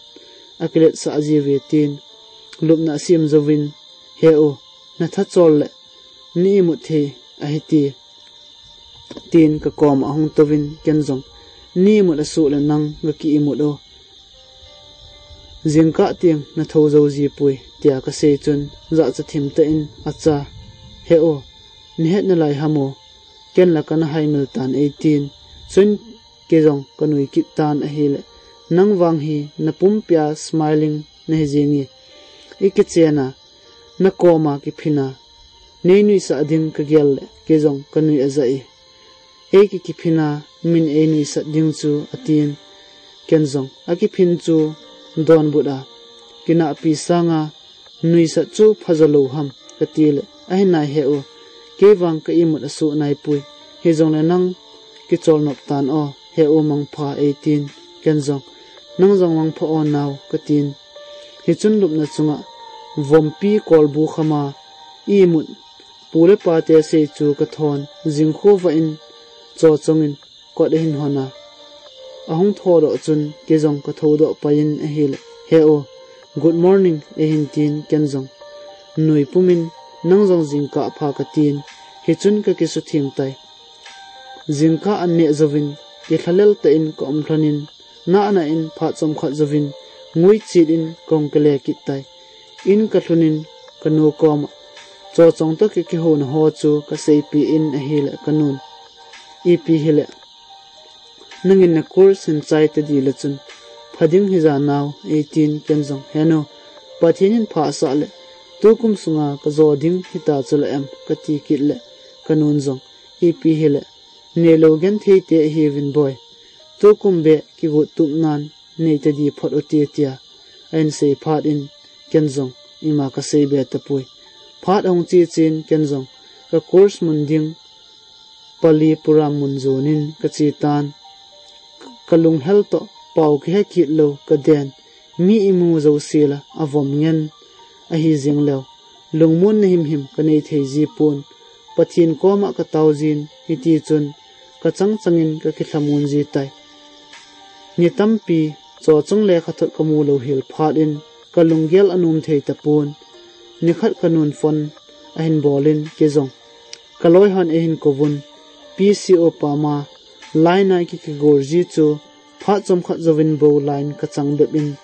akiletsah jiuve tin, lupna asem jouvin, he u, nathachol le, na imut thei ahi ti, tin kakoma ahung touvin ken jong, na imut asuh le nang gaki imut u, jingkah teng nathou jou jipoi, tia kasei chun, jahcha thim tah in, acha, he u, nahet nalai ham u, ken la kana haimil tan eitin, chun kei jong kanui kit tan ahile, nang vang hi napumpia smiling nahi jenge, ikichen a, nakoma kiphin a, neinuisah ding kagel le, kei jong kanui ajah e, eiki kiphin a, min einuisat ding chu atin, ken jong, akiphin chu donbut a, kinahpi sanga, nuisat chu phajo lou ham, kati le, ahi nai he u, kei vang ka imut asuh naipoi, hijongle nang kichol nop tan o, he u mangpha eitin, ken jong, nang jong mangpha o nao, katin. Hichun lupna chunga, vompi kolbu khama, imut, pu le pate sei chu kathon, jingkhovah in, cho chongin, kot ahin hon a, ahung thodoh chun kei jong kathoudoh pai in ahile, he u, good morning, eihin tin ken jong, nui pumin, nang jong jingkah pha katin, hichun kakisutheng tai. Jingkah an neh jouvin, kilhalel tah in kaum lhonin, nahna in phat chomkhat jouvin, nguichet in kahung kile kit tai. In kalhunin, kanu koma, chochong toh kikihouna ho chu kaseipeh in ahile kanun, ipi hile, nangin na course hin chai tadi le chun, pha ding hija nao, eitin ken jong, he nu, Pathen in phasah le, tukum sunga kajo ding hita chula em, kati kit le, kanun jong, ipi hile, neilou genthei te ahiuvin boi, tukum beh kigot tupnan, neitadi phot ute tia, ahin sei phat in, ken jong, ima kaseibe tapoi. Phat ahung che chen ken jong, ka course mun ding, Pallippuram mun jonin kache tan. Kalunghel toh, pao kahe kit lou, kaden, mi imu jouse la, avom ngen, ahi jeng leu. lungmonna himhim kanei thei jipon, Pathen koma katao jin, hitichun kachang changin kakilhamun jitai. Ni tampi Chochong lekhathot kamu lou hel phat in, kalunggel anom thei tapon. Nikhat kanun phone ahin bolin, kei jong kaloi hon eihin kouvun, P C O pama line a kikigol ji chu phat chomkhat jouvin bou line kachang bep in,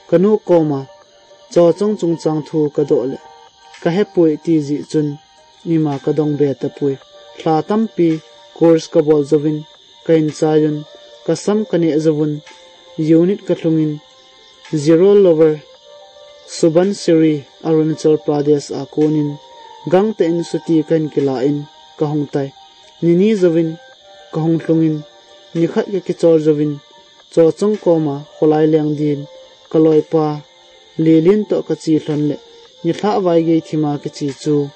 kanu koma Chochong chungchang thu kadoh le kahepoi ti jeh chun ima kadong be tapoi. Lha tampi course kabol jouvin kahin chaiyun, kasam kaneh jouvun, unit kalhungin, Zero Lower, Subansiri, Arunachal Pradesh a konin, gangtah in chutti kahin kilah in kahung tai. Nini jouvin kahung lhungin, nikhat kakichol jouvin, Chochong koma kholai leng din, kaloipa Lilin toh kache lhon le, nilhah vaigei thima kiche chu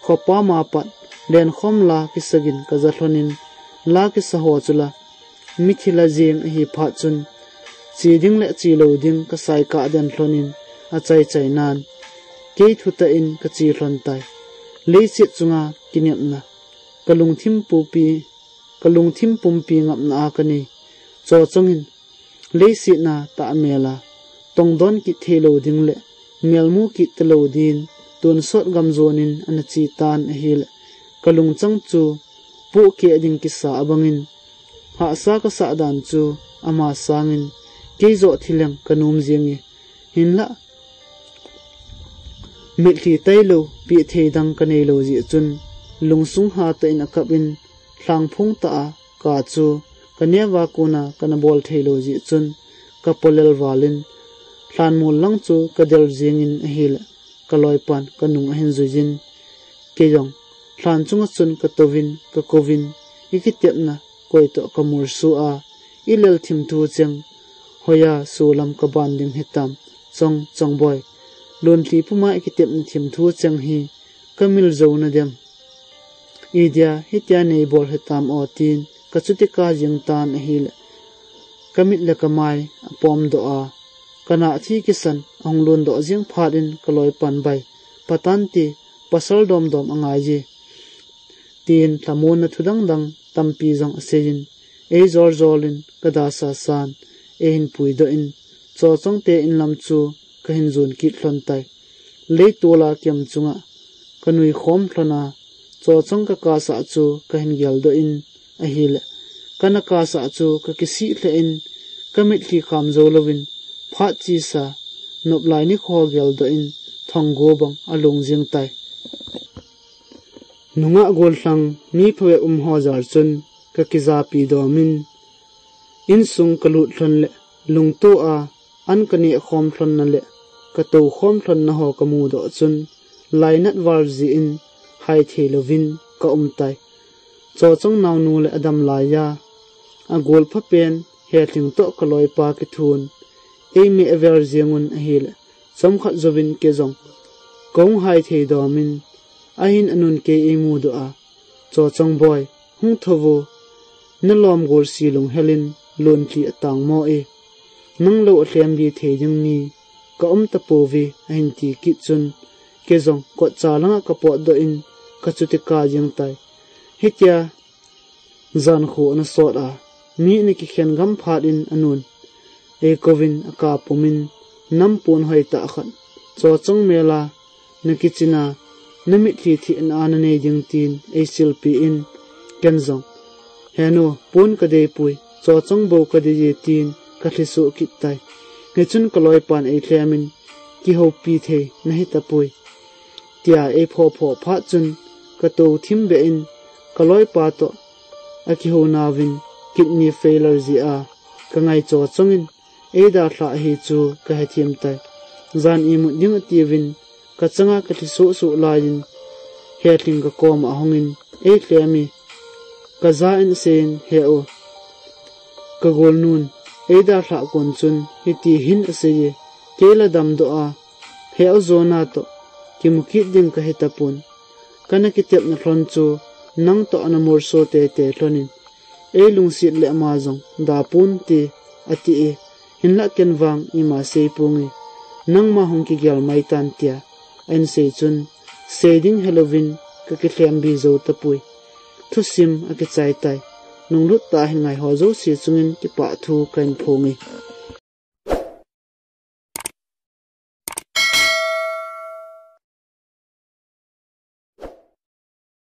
khopa ma pat lenkhom la kisagin kaja lhonin, la kisa ho chu la mithi la jeng ahi phat chun, che ding le che lou ding kasai kah den lhonin, achai chai nan, kei thutah in kache lhon tai. Leiset chunga kinepna, kalungthim pupi, kalungthim pumpi ngapna a kanei. Chochong in, leiset na tahmel a tongdon kit thei lou ding le melmu kit talou din, tonsot gamjon in ana che tan ahile, kalungchang chu pohkeh ding kisa abangin, hahsa kasah dan chu ama sangin, kei joh thileng kanom jenge. Hinlah, mitlhi tailou, peh thei dang kanei lou jeh chun, lungsung hatah in akap in, lhangphong tah a ka chu kaneo a kona kana bol thei lou jeh chun, kapolel valin, lhanmol lang chu kadel jengin ahile, kaloipan kanung ahin juijin, kei jong lhan chunga chun katouvin, kakouvin, ikitepna koi toh kamolso a, ilel thim thu cheng, hoiya solam kaban ding hitam, Chong, Chongboi. Lonlhi puma ikitepna thim thu cheng hi kamil jou nadem. Idia hitia neibol hitam o tin, kachuti kah jeng tan ahile, kamit le kamai apomdoh a, kanah thi kisan ahung londoh jeng phat in kaloipan, bai, patante, pasal domdom angai e, tin lhamonna thu dang dang tampi jong aseiyin, eijol jol in kadasa san, eihin puidoh in, Chochong te inlam chu kahin jon kit lhon tai. Leitol a kem chunga kanui khom lhon a, Chochong kakasah chu kahin geldoh in ahile, kana kasah chu kakisih lheh in, kamitlhi kham jou louvin, phat chesa, noplai nikho geldoh in, thonggo bang along jeng tai. Nungah gollhang mi phabep um ho jal chun kakijapi domin, insung kalut lhon le, lungto a an kaneh khom lhonna le, katou khom lhonna ho kamudoh chun, lainat val jeh in, hai thei louvin kaum tai. Chochong naonu le adam laiya agol phapen, Helhing toh kaloipa kithun, eimeh vel jengun ahile, chomkhat jouvin kei jong kahung hai thei domin, ahin anun kei eimudoh a, Chochong boi, hung thouvo, nalom golsi lunghelin lonlhi atangmo e, nang lou alhem be thei ding ni kaum tapouve, ahin ti kit chun, kei jong kotcha langa kapotdoh in kachuti kah jeng tai. Hitia jankho ana sot a, mi ana kikhen gam phat in anun eikouvin akap pumin, nam pon hoitah khat, Chochong mel a nakichena, namitlhi thehna a nanei ding tin eisilpi in, ken jong, Henu, pon kadeipoi, Chochong bou kadeiye tin kalhisoh kit tai. Hichun kaloipan eilhemin, Kihoupi thei nahitapoi, tia eiphopho phat chun, katou thim beh in, kaloipa toh akihounauvin, kidney failure jeh a kangai Chochong in eidalhah ahi chu kahethem tai. Jan imut ding atiuvin, kachanga kalhisoh soh laiyin, Helhing kakoma ahungin, eilhemi, kaja in aseiyin, He u, kagolnun eidalhah kon chun hiti hin aseiye, kei la damdoh a, He u, jona toh kimu kit ding kahitapon, kana kitepna lhon chu nang toh ana molso teitei lhonin, eilungset le ama jong da ponte, ati e. Hinlah ken vang ima seiponge, nangma hung kigel maitan, tia ahin sei chun, Seiding helouvin kakilhembi jou tapoi. Thusim akichai tai. Nunglut tah a hin ngaiho jouse chungin kipah thu kahin phonge.